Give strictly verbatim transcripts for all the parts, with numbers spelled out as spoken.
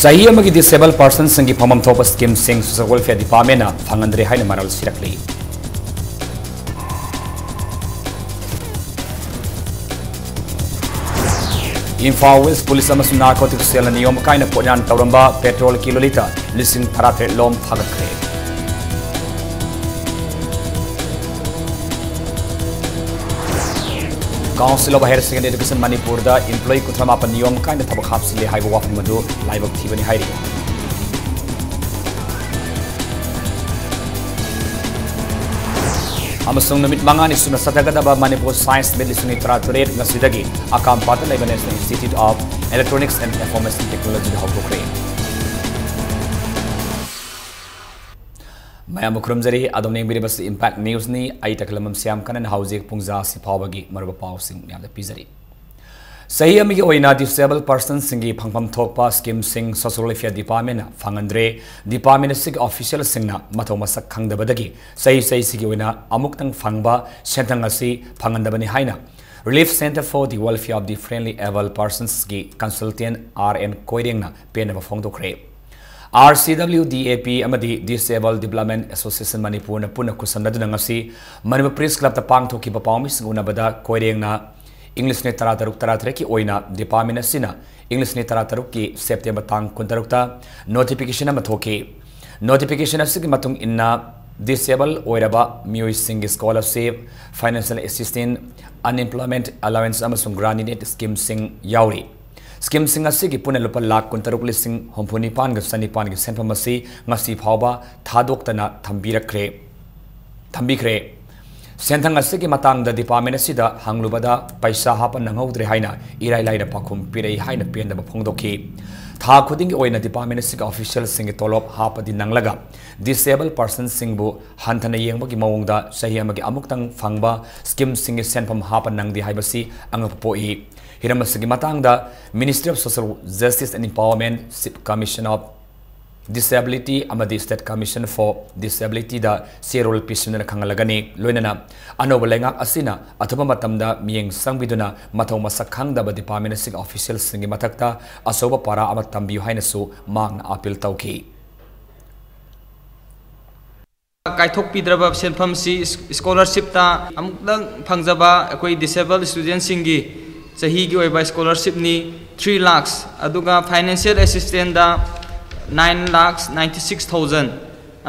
ꯆꯍꯤ ꯑꯃꯒꯤ disabled personꯁꯤꯡꯒꯤ ꯐꯪꯐꯝ ꯊꯣꯛꯄ schemeꯁꯤꯡ Social Welfare Departmentꯅ ꯐꯪꯍꯟꯗ꯭ꯔꯦ ꯍꯥꯏꯅ ꯃꯔꯥꯜ ꯁꯤꯔꯛꯂꯤ꯫ ꯏꯝꯐꯥꯜ West Police ꯑꯃꯁꯨꯡ Narcotics Cellꯅ ꯅꯤꯌꯣꯝ ꯀꯥꯏꯅ ꯄꯣꯠꯌꯥꯟ ꯇꯧꯔꯝꯕ petrol kilo litre ꯂꯤꯁꯤꯡ ꯇꯔꯥꯇꯔꯦꯠ ꯂꯣꯝ ꯐꯥꯒꯠꯈ꯭ꯔꯦ꯫ Council of Higher Secondary Education ꯃꯅꯤꯄꯨꯔꯗ employee ꯀꯨꯟꯊ꯭ꯔꯥ ꯃꯥꯄꯟ ꯅꯤꯌꯣꯝ ꯀꯥꯏꯅ ꯊꯕꯛ ꯍꯥꯞꯆꯤꯜꯂꯦ ꯍꯥꯏꯕ ꯋꯥꯐꯝ ꯑꯗꯨ ꯂꯥꯏꯕꯛ ꯊꯤꯕꯅꯤ ꯍꯥꯏꯔꯤ꯫ ꯑꯃꯁꯨꯡ ꯅꯨꯃꯤꯠ ꯃꯉꯥꯅꯤ ꯁꯨꯅ ꯆꯠꯊꯒꯗꯕ ꯃꯅꯤꯄꯨꯔ Science Meet ꯂꯤꯁꯤꯡ ꯑꯅꯤ ꯇꯔꯥꯇꯔꯦꯠ ꯉꯁꯤꯗꯒꯤ ꯑꯀꯥꯝꯄꯥꯠꯇ ꯂꯩꯕ National Institute of Electronics and Information Technologyꯗ ꯍꯧꯗꯣꯛꯈ꯭ꯔꯦ꯫ ꯃꯌꯥꯝꯕꯨ ꯈꯨꯔꯨꯝꯖꯔꯤ꯫ ꯑꯗꯣꯝꯅ ꯌꯦꯡꯕꯤꯔꯤꯕꯁꯤ Impact Newsꯅꯤ꯫ ꯑꯩ ꯇꯈꯦꯂꯝꯕꯝ ꯁ꯭ꯌꯥꯝ ꯀꯅꯟ ꯍꯧꯖꯤꯛ ꯄꯨꯡ ꯖꯥ ꯑꯁꯤ ꯐꯥꯎꯕꯒꯤ ꯃꯔꯨꯑꯣꯏꯕ ꯄꯥꯎꯁꯤꯡ ꯃꯌꯥꯝꯗ ꯄꯤꯖꯔꯤ꯫ ꯆꯍꯤ ꯑꯃꯒꯤ ꯑꯣꯏꯅ disabled personꯁꯤꯡꯒꯤ ꯐꯪꯐꯝ ꯊꯣꯛꯄ schemeꯁꯤꯡ Social Welfare Departmentꯅ ꯐꯪꯍꯟꯗ꯭ꯔꯦ꯫ Department ꯑꯁꯤꯒꯤ officialꯁꯤꯡꯅ ꯃꯊꯧ ꯃꯁꯛ ꯈꯪꯗꯕꯗꯒꯤ ꯆꯍꯤ ꯆꯍꯤꯁꯤꯒꯤ ꯑꯣꯏꯅ ꯑꯃꯨꯛꯇꯪ ꯐꯪꯕ ꯁꯦꯟꯊꯪ ꯑꯁꯤ ꯐꯪꯍꯟꯗꯕꯅꯤ ꯍꯥꯏꯅ Relief Centre for the Welfare of the Differently Abled Personsꯀꯤ consultant R N ꯀꯣꯏꯔꯦꯡꯅ ꯄꯦꯟꯗꯕ ꯐꯣꯡꯗꯣꯛꯈ꯭ꯔꯦ꯫ R C W D A P ꯑꯃꯗꯤ Disabled Development Association ꯃꯅꯤꯄꯨꯔꯅ ꯄꯨꯟꯅ ꯈꯨꯠꯁꯝꯅꯗꯨꯅ ꯉꯁꯤ ꯃꯅꯤꯄꯨꯔ Press Clubꯇ ꯄꯥꯡꯊꯣꯛꯈꯤꯕ ꯄꯥꯎꯃꯤꯁꯤꯡ ꯎꯅꯕꯗ ꯀꯣꯏꯔꯦꯡꯅ ꯏꯪ ꯂꯤꯁꯤꯡ ꯑꯅꯤ ꯇꯔꯥꯇꯔꯨꯛ ꯇꯔꯥꯇꯔꯦꯠꯀꯤ ꯑꯣꯏꯅ department ꯑꯁꯤꯅ ꯏꯪ ꯂꯤꯁꯤꯡ ꯑꯅꯤ ꯇꯔꯥꯇꯔꯨꯛꯀꯤ September ꯇꯥꯡ ꯀꯨꯟꯇꯔꯨꯛꯇ notification ꯑꯃ ꯊꯣꯛꯈꯤ꯫ Notification ꯑꯁꯤꯒꯤ ꯃꯇꯨꯡ ꯏꯟꯅ disabled ꯑꯣꯏꯔꯕ ꯃꯤꯑꯣꯏꯁꯤꯡꯒꯤ scholarship, financial assistance, unemployment allowance ꯑꯃꯁꯨꯡ grant in aid schemeꯁꯤꯡ ꯌꯥꯎꯔꯤ꯫ Schemeꯁꯤꯡ ꯑꯁꯤꯒꯤ ꯄꯨꯟꯅ ꯂꯨꯄꯥ ꯂꯥꯈ ꯀꯨꯟꯇꯔꯨꯛ ꯂꯤꯁꯤꯡ ꯍꯨꯝꯐꯨ ꯅꯤꯄꯥꯟꯒ ꯆꯅꯤꯄꯥꯟꯒꯤ ꯁꯦꯟꯐꯝ ꯑꯁꯤ ꯉꯁꯤ ꯐꯥꯎꯕ ꯊꯥꯗꯣꯛꯇꯅ ꯊꯝꯕꯤꯔꯛꯈ꯭ꯔꯦ, ꯊꯝꯕꯤꯈ꯭ꯔꯦ꯫ ꯁꯦꯟꯊꯪ ꯑꯁꯤꯒꯤ ꯃꯇꯥꯡꯗ department ꯑꯁꯤꯗ ꯍꯪꯂꯨꯕꯗ ꯄꯩꯁꯥ ꯍꯥꯞꯄ ꯅꯪꯍꯧꯗ꯭ꯔꯦ ꯍꯥꯏꯅ ꯏꯔꯥꯏ ꯂꯥꯏꯅ ꯄꯥꯎꯈꯨꯝ ꯄꯤꯔꯛꯏ ꯍꯥꯏꯅ ꯄꯦꯟꯗꯕ ꯐꯣꯡꯗꯣꯛꯈꯤ꯫ ꯊꯥ ꯈꯨꯗꯤꯡꯒꯤ ꯑꯣꯏꯅ department ꯑꯁꯤꯒꯤ officialꯁꯤꯡꯒꯤ ꯇꯣꯂꯣꯞ ꯍꯥꯞꯄꯗꯤ ꯅꯪꯂꯒ disabled personꯁꯤꯡꯕꯨ ꯍꯟꯊꯅ ꯌꯦꯡꯕꯒꯤ ꯃꯑꯣꯡꯗ ꯆꯍꯤ ꯑꯃꯒꯤ ꯑꯃꯨꯛꯇꯪ ꯐꯪꯕ schemeꯁꯤꯡꯒꯤ ꯁꯦꯟꯐꯝ ꯍꯥꯞꯄ ꯅꯪꯗꯦ ꯍꯥꯏꯕꯁꯤ ꯑꯉꯛꯄ ꯄꯣꯛꯏ꯫ ꯍꯤꯔꯝ ꯑꯁꯤꯒꯤ ꯃꯇꯥꯡꯗ Ministry of Social Justice and Empowerment, Chief Commission of Disability ꯑꯃꯗꯤ State Commission for Disability ꯗ ꯆꯦꯔꯣꯜ ꯄꯤꯁꯤꯟꯗꯨꯅ ꯈꯪꯍꯜꯂꯒꯅꯤ꯫ ꯂꯣꯏꯅꯅ ꯑꯅꯧꯕ ꯂꯩꯉꯥꯛ ꯑꯁꯤꯅ ꯑꯊꯨꯕ ꯃꯇꯝꯗ ꯃꯤꯠꯌꯦꯡ ꯆꯪꯕꯤꯗꯨꯅ ꯃꯊꯧ ꯃꯁꯛ ꯈꯪꯗꯕ department ꯁꯤꯡ official ꯁꯤꯡꯒꯤ ꯃꯊꯛꯇ ꯑꯆꯧꯕ ꯄꯥꯔꯥ ꯑꯃ ꯇꯝꯕꯤꯌꯨ ꯍꯥꯏꯅꯁꯨ ꯃꯍꯥꯛꯅ appeal ꯇꯧꯈꯤ꯫ ꯀꯥꯏꯊꯣꯛꯄꯤꯗ꯭ꯔꯕ ꯁꯦꯟꯐꯝꯁꯤ ꯁ꯭ꯀꯣꯂꯔꯁꯤꯞꯇ ꯑꯃꯨꯛꯇꯪ ꯐꯪꯖꯕ ꯑꯩꯈꯣꯏ disabled student ꯁꯤꯡꯒꯤ ꯆꯍꯤꯒꯤ ꯑꯣꯏꯕ ꯁ꯭ꯀꯣꯂꯔꯁꯤꯞꯅꯤ꯫ Three lakhs, ꯑꯗꯨꯒ financial assistance ꯇ nine lakhs ninety six thousand,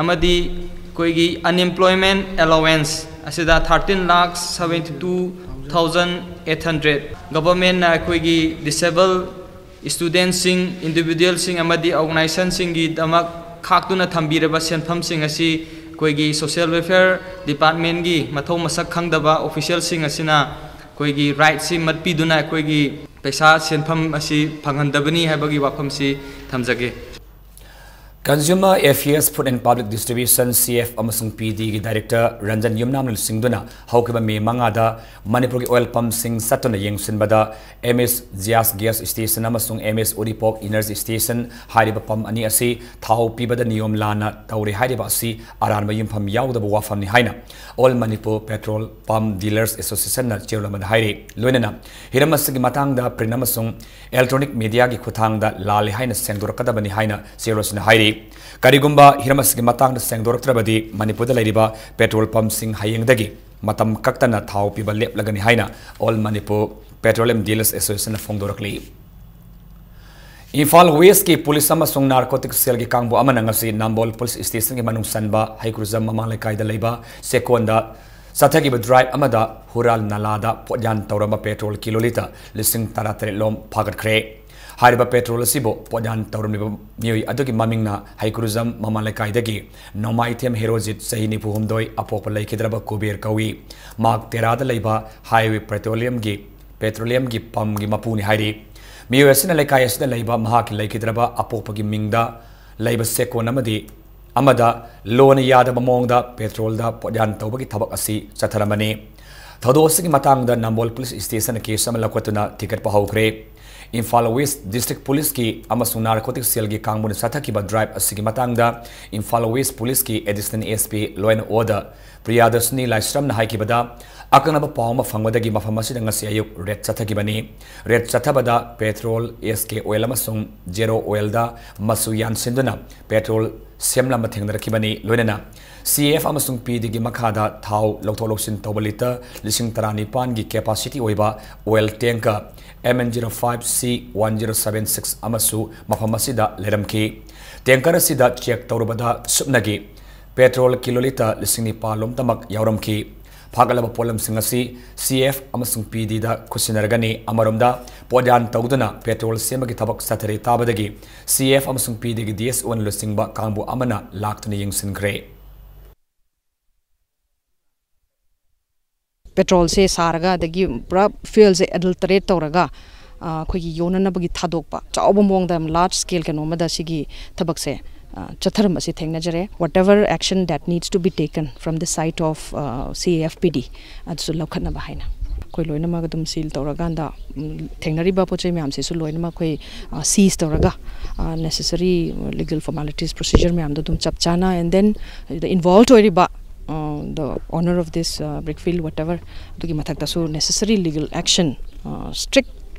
ꯑꯃꯗꯤ ꯑꯩꯈꯣꯏꯒꯤ unemployment allowance ꯑꯁꯤꯗ thirteen lakhs seventy two thousand eight hundred꯫ Government ꯅ ꯑꯩꯈꯣꯏꯒꯤ disabled student ꯁꯤꯡ, individual ꯁꯤꯡ ꯑꯃꯗꯤ organization ꯁꯤꯡꯒꯤꯗꯃꯛ ꯈꯥꯛꯇꯨꯅ ꯊꯝꯕꯤꯔꯕ ꯁꯦꯟꯐꯝꯁꯤꯡ ꯑꯁꯤ ꯑꯩꯈꯣꯏꯒꯤ social welfare department ꯀꯤ ꯃꯊꯧ ꯃꯁꯛ ꯈꯪꯗꯕ official ꯁꯤꯡ ꯑꯁꯤꯅ ꯑꯩꯈꯣꯏꯒꯤ right ꯁꯤ ꯃꯠꯄꯤꯗꯨꯅ ꯑꯩꯈꯣꯏꯒꯤ ꯄꯩꯁꯥ ꯁꯦꯟꯐꯝ ꯑꯁꯤ ꯐꯪꯍꯟꯗꯕꯅꯤ ꯍꯥꯏꯕꯒꯤ ꯋꯥꯐꯝꯁꯤ ꯊꯝꯖꯒꯦ꯫ Consumer Affairs, Food and Public Distribution, C F, ꯑꯃꯁꯨꯡ P D ꯒꯤ director ꯔꯟꯖꯟ ꯌꯨꯝꯅꯥꯝꯅ ꯂꯨꯆꯤꯡꯗꯨꯅ ꯍꯧꯈꯤꯕ ꯃꯦ ꯃꯉꯥꯗ ꯃꯅꯤꯄꯨꯔꯒꯤ oil pump ꯁꯤꯡ ꯆꯠꯇꯨꯅ ꯌꯦꯡꯁꯤꯟꯕꯗ M S Zias Gas Station ꯑꯃꯁꯨꯡ M S Uripok Energy Station ꯍꯥꯏꯔꯤꯕ pump ꯑꯅꯤ ꯑꯁꯤ ꯊꯥꯎ ꯄꯤꯕꯗ ꯅꯤꯌꯣꯝ ꯂꯥꯟꯅ ꯇꯧꯔꯦ ꯍꯥꯏꯔꯤꯕ ꯑꯁꯤ ꯑꯔꯥꯟꯕ ꯌꯨꯝꯐꯝ ꯌꯥꯎꯗꯕ ꯋꯥꯐꯝꯅꯤ ꯍꯥꯏꯅ All Manipur Petrol Pump Dealers Association ꯅ ꯆꯦꯔꯣꯜ ꯑꯃꯗ ꯍꯥꯏꯔꯤ꯫ ꯂꯣꯏꯅꯅ ꯍꯤꯔꯝ ꯑꯁꯤꯒꯤ ꯃꯇꯥꯡꯗ print ꯑꯃꯁꯨꯡ electronic media ꯒꯤ ꯈꯨꯠꯊꯥꯡꯗ ꯂꯥꯜꯂꯦ ꯍꯥꯏꯅ ꯁꯦꯡꯗꯣꯔꯛꯀꯗꯕꯅꯤ ꯍꯥꯏꯅ ꯆꯦꯔꯣꯜ ꯑꯁꯤꯅ ꯍꯥꯏꯔꯤ꯫ ꯀꯔꯤꯒꯨꯝꯕ ꯍꯤꯔꯝ ꯑꯁꯤꯒꯤ ꯃꯇꯥꯡꯗ ꯁꯦꯡꯗꯣꯔꯛꯇ꯭ꯔꯕꯗꯤ ꯃꯅꯤꯄꯨꯔꯗ ꯂꯩꯔꯤꯕ petrol pump ꯁꯤꯡ ꯍꯌꯦꯡꯗꯒꯤ ꯃꯇꯝ ꯀꯛꯇꯅ ꯊꯥꯎ ꯄꯤꯕ ꯂꯦꯞꯂꯒꯅꯤ ꯍꯥꯏꯅ All Manipur Petroleum Dealers Association ꯅ ꯐꯣꯡꯗꯣꯔꯛꯂꯤ꯫ ꯏꯝꯐꯥꯜ West ꯀꯤ police ꯑꯃꯁꯨꯡ narcotic cell ꯒꯤ ꯀꯥꯡꯕꯨ ꯑꯃꯅ ꯉꯁꯤ ꯅꯝꯕꯣꯜ police station ꯒꯤ ꯃꯅꯨꯡ ꯆꯟꯕ ꯍꯩꯀ꯭ꯔꯨꯖꯝ ꯃꯃꯥꯡ ꯂꯩꯀꯥꯏꯗ ꯂꯩꯕ ꯆꯦꯛꯀꯣꯟꯗ ꯆꯠꯊꯈꯤꯕ drive ꯑꯃꯗ ꯍꯨꯔꯥꯜ ꯅꯂꯥꯗ ꯄꯣꯠꯌꯥꯟ ꯇꯧꯔꯝꯕ petrol kilo litre ꯂꯤꯁꯤꯡ ꯇꯔꯥꯇꯔꯦꯠ ꯂꯣꯝ ꯐꯥꯒꯠꯈ꯭ꯔꯦ꯫ ꯍꯥꯏꯔꯤꯕ petrol ꯑꯁꯤꯕꯨ ꯄꯣꯠꯌꯥꯟ ꯇꯧꯔꯝꯂꯤꯕ ꯃꯤꯑꯣꯏ ꯑꯗꯨꯒꯤ ꯃꯃꯤꯡꯅ ꯍꯩꯀ꯭ꯔꯨꯖꯝ ꯃꯃꯥ ꯂꯩꯀꯥꯏꯗꯒꯤ ꯅꯣꯡꯃꯥꯏꯊꯦꯝ ꯍꯦꯔꯣꯖꯤꯠ, ꯆꯍꯤ ꯅꯤꯐꯨ ꯍꯨꯝꯗꯣꯏ, ꯑꯄꯣꯛꯄ ꯂꯩꯈꯤꯗ꯭ꯔꯕ ꯀꯨꯕꯦꯔ ꯀꯧꯏ꯫ ꯃꯍꯥꯛ ꯇꯦꯔꯥꯗ ꯂꯩꯕ Highway Petroleum ꯒꯤ petroleum ꯒꯤ pump ꯒꯤ ꯃꯄꯨꯅꯤ ꯍꯥꯏꯔꯤ꯫ ꯃꯤꯑꯣꯏ ꯑꯁꯤꯅ ꯂꯩꯀꯥꯏ ꯑꯁꯤꯗ ꯂꯩꯕ ꯃꯍꯥꯛꯀꯤ ꯂꯩꯈꯤꯗ꯭ꯔꯕ ꯑꯄꯣꯛꯄꯒꯤ ꯃꯤꯡꯗ ꯂꯩꯕ ꯆꯦꯛꯀꯣꯟ ꯑꯃꯗꯤ ꯑꯃꯗ ꯂꯣꯅ ꯌꯥꯗꯕ ꯃꯑꯣꯡꯗ petrol ꯗ ꯄꯣꯠꯌꯥꯟ ꯇꯧꯕꯒꯤ ꯊꯕꯛ ꯑꯁꯤ ꯆꯠꯊꯔꯝꯕꯅꯤ꯫ ꯊꯧꯗꯣꯛ ꯑꯁꯤꯒꯤ ꯃꯇꯥꯡꯗ ꯅꯝꯕꯣꯜ police station ꯅ case ꯑꯃ ꯂꯧꯈꯠꯇꯨꯅ ꯊꯤꯒꯠꯄ ꯍꯧꯈ꯭ꯔꯦ꯫ ꯏꯝꯐꯥꯜ ꯋꯦꯁ ꯗꯤꯁꯇ꯭ꯔꯤꯛ ꯄꯨꯂꯤꯁꯀꯤ ꯑꯃꯁꯨꯡ ꯅꯥꯔꯀꯣꯇꯤꯛ ꯁꯦꯜꯒꯤ ꯀꯥꯡꯕꯨꯅ ꯆꯠꯊꯈꯤꯕ ꯗ꯭ꯔꯥꯏꯚ ꯑꯁꯤꯒꯤ ꯃꯇꯥꯡꯗ ꯏꯝꯐꯥꯜ ꯋꯦꯁ ꯄꯨꯂꯤꯁꯀꯤ additional S P law and order Priyadarshini ꯂꯥꯏꯁ꯭ꯔꯝꯅ ꯍꯥꯏꯈꯤꯕꯗ, ꯑꯀꯛꯅꯕ ꯄꯥꯎ ꯑꯃ ꯐꯪꯕꯗꯒꯤ ꯃꯐꯝ ꯑꯁꯤꯗ ꯉꯁꯤ ꯑꯌꯨꯛ ꯔꯦꯗ ꯆꯠꯊꯈꯤꯕꯅꯤ꯫ ꯔꯦꯗ ꯆꯠꯊꯕꯗ ꯄꯦꯇ꯭ꯔꯣꯜ, ꯑꯦꯁ ꯀꯦ ꯑꯣꯏꯜ ꯑꯃꯁꯨꯡ ꯖꯦꯔꯣ ꯑꯣꯏꯜꯗ ꯃꯆꯨ ꯌꯥꯟꯁꯤꯟꯗꯨꯅ ꯄꯦꯇ꯭ꯔꯣꯜ ꯁꯦꯝꯂꯝꯕ ꯊꯦꯡꯅꯔꯛꯈꯤꯕꯅꯤ꯫ ꯂꯣꯏꯅꯅ ꯁꯤ ꯑꯦꯐ ꯑꯃꯁꯨꯡ ꯄꯤ ꯗꯤꯒꯤ ꯃꯈꯥꯗ ꯊꯥꯎ ꯂꯧꯊꯣꯛ ꯂꯧꯁꯤꯟ ꯇꯧꯕ ꯂꯤꯇꯔ ꯂꯤꯁꯤꯡ ꯇꯔꯥꯅꯤꯄꯥꯟꯒꯤ ꯀꯦꯄꯥꯁꯤꯇꯤ ꯑꯣꯏꯕ oil tanker M N zero five C one zero seven six ꯑꯃꯁꯨ ꯃꯐꯝ ꯑꯁꯤꯗ ꯂꯩꯔꯝꯈꯤ꯫ ꯇꯦꯡꯀꯔ ꯑꯁꯤꯗ ꯆꯦꯛ ꯇꯧꯔꯕꯗ ꯁꯨꯞꯅꯒꯤ ꯄꯦꯇ꯭ꯔꯣꯜ ꯀꯤꯂꯣ ꯂꯤꯇꯔ ꯂꯤꯁꯤꯡ ꯅꯤꯄꯥꯜ ꯂꯣꯝꯇꯃꯛ ꯌꯥꯎꯔꯝꯈꯤ꯫ ꯐꯥꯒꯠꯂꯕ ꯄꯣꯠꯂꯝꯁꯤꯡ ꯑꯁꯤ ꯁꯤ ꯑꯦꯐ ꯑꯃꯁꯨꯡ ꯄꯤ ꯗꯤꯗ ꯈꯨꯠꯁꯤꯟꯅꯔꯒꯅꯤ꯫ ꯑꯃꯔꯣꯝꯗ, ꯄꯣꯠꯌꯥꯟ ꯇꯧꯗꯨꯅ ꯄꯦꯇ꯭ꯔꯣꯜ ꯁꯦꯝꯕꯒꯤ ꯊꯕꯛ ꯆꯠꯊꯔꯦ ꯇꯥꯕꯗꯒꯤ ꯁꯤ ꯑꯦꯐ ꯑꯃꯁꯨꯡ ꯄꯤ ꯗꯤꯒꯤ ꯗꯤ ꯑꯦꯁ ꯑꯣꯅ ꯂꯨꯆꯤꯡꯕ ꯀꯥꯡꯕꯨ ꯑꯃꯅ ꯂꯥꯛꯇꯨꯅ ꯌꯦꯡꯁꯤꯟꯈ꯭ꯔꯦ꯫ ꯄꯦꯇ꯭ꯔꯣꯜꯁꯦ ꯁꯥꯔꯒ, ꯑꯗꯒꯤ ꯄꯨꯔꯥ ꯐ꯭ꯌꯨꯑꯦꯜꯁꯦ ꯑꯦꯗꯜꯇꯔꯦꯠ ꯇꯧꯔꯒ, ꯑ, ꯑꯩꯈꯣꯏꯒꯤ ꯌꯣꯟꯅꯅꯕꯒꯤ ꯊꯥꯗꯣꯛꯄ, ꯆꯥꯎꯕ ꯃꯑꯣꯡꯗ, ꯌꯥꯝ ꯂꯥꯔꯖ ꯁ꯭ꯀꯦꯜ ꯀꯩꯅꯣ ꯑꯃꯗ ꯁꯤꯒꯤ ꯊꯕꯛꯁꯦ, ꯑ, ꯆꯠꯊꯔꯝꯕꯁꯦ ꯊꯦꯡꯅꯖꯔꯦ꯫ Whatever action that needs to be taken from the side of, uh, C A F P D, ꯑꯗꯨꯁꯨ ꯂꯧꯈꯠꯅꯕ ꯍꯥꯏꯅ ꯑꯩꯈꯣꯏ ꯂꯣꯏꯅꯃꯛ ꯑꯗꯨꯝ ꯁꯤꯜ ꯇꯧꯔꯀꯥꯟꯗ, ꯎꯝ, ꯊꯦꯡꯅꯔꯤꯕ ꯄꯣꯠ ꯆꯩ ꯃꯌꯥꯝꯁꯤꯁꯨ ꯂꯣꯏꯅꯃꯛ ꯑꯩꯈꯣꯏ, ꯑ, ꯁꯤꯖ ꯇꯧꯔꯒ, ꯑ, ꯅꯦꯁꯦꯁꯔꯤ ꯂꯤꯒꯦꯜ ꯐꯣꯔꯃꯥꯂꯤꯇꯤꯁ ꯄ꯭ꯔꯣꯁꯤꯖꯔ ꯃꯌꯥꯝꯗꯣ ꯑꯗꯨꯝ ꯆꯞ ꯆꯥꯅ, and then the involved ꯑꯣꯏꯔꯤꯕ, uh, the owner of this, uh, brick field, whatever, ꯑꯗꯨꯒꯤ ꯃꯊꯛꯇꯁꯨ necessary legal action, uh, strict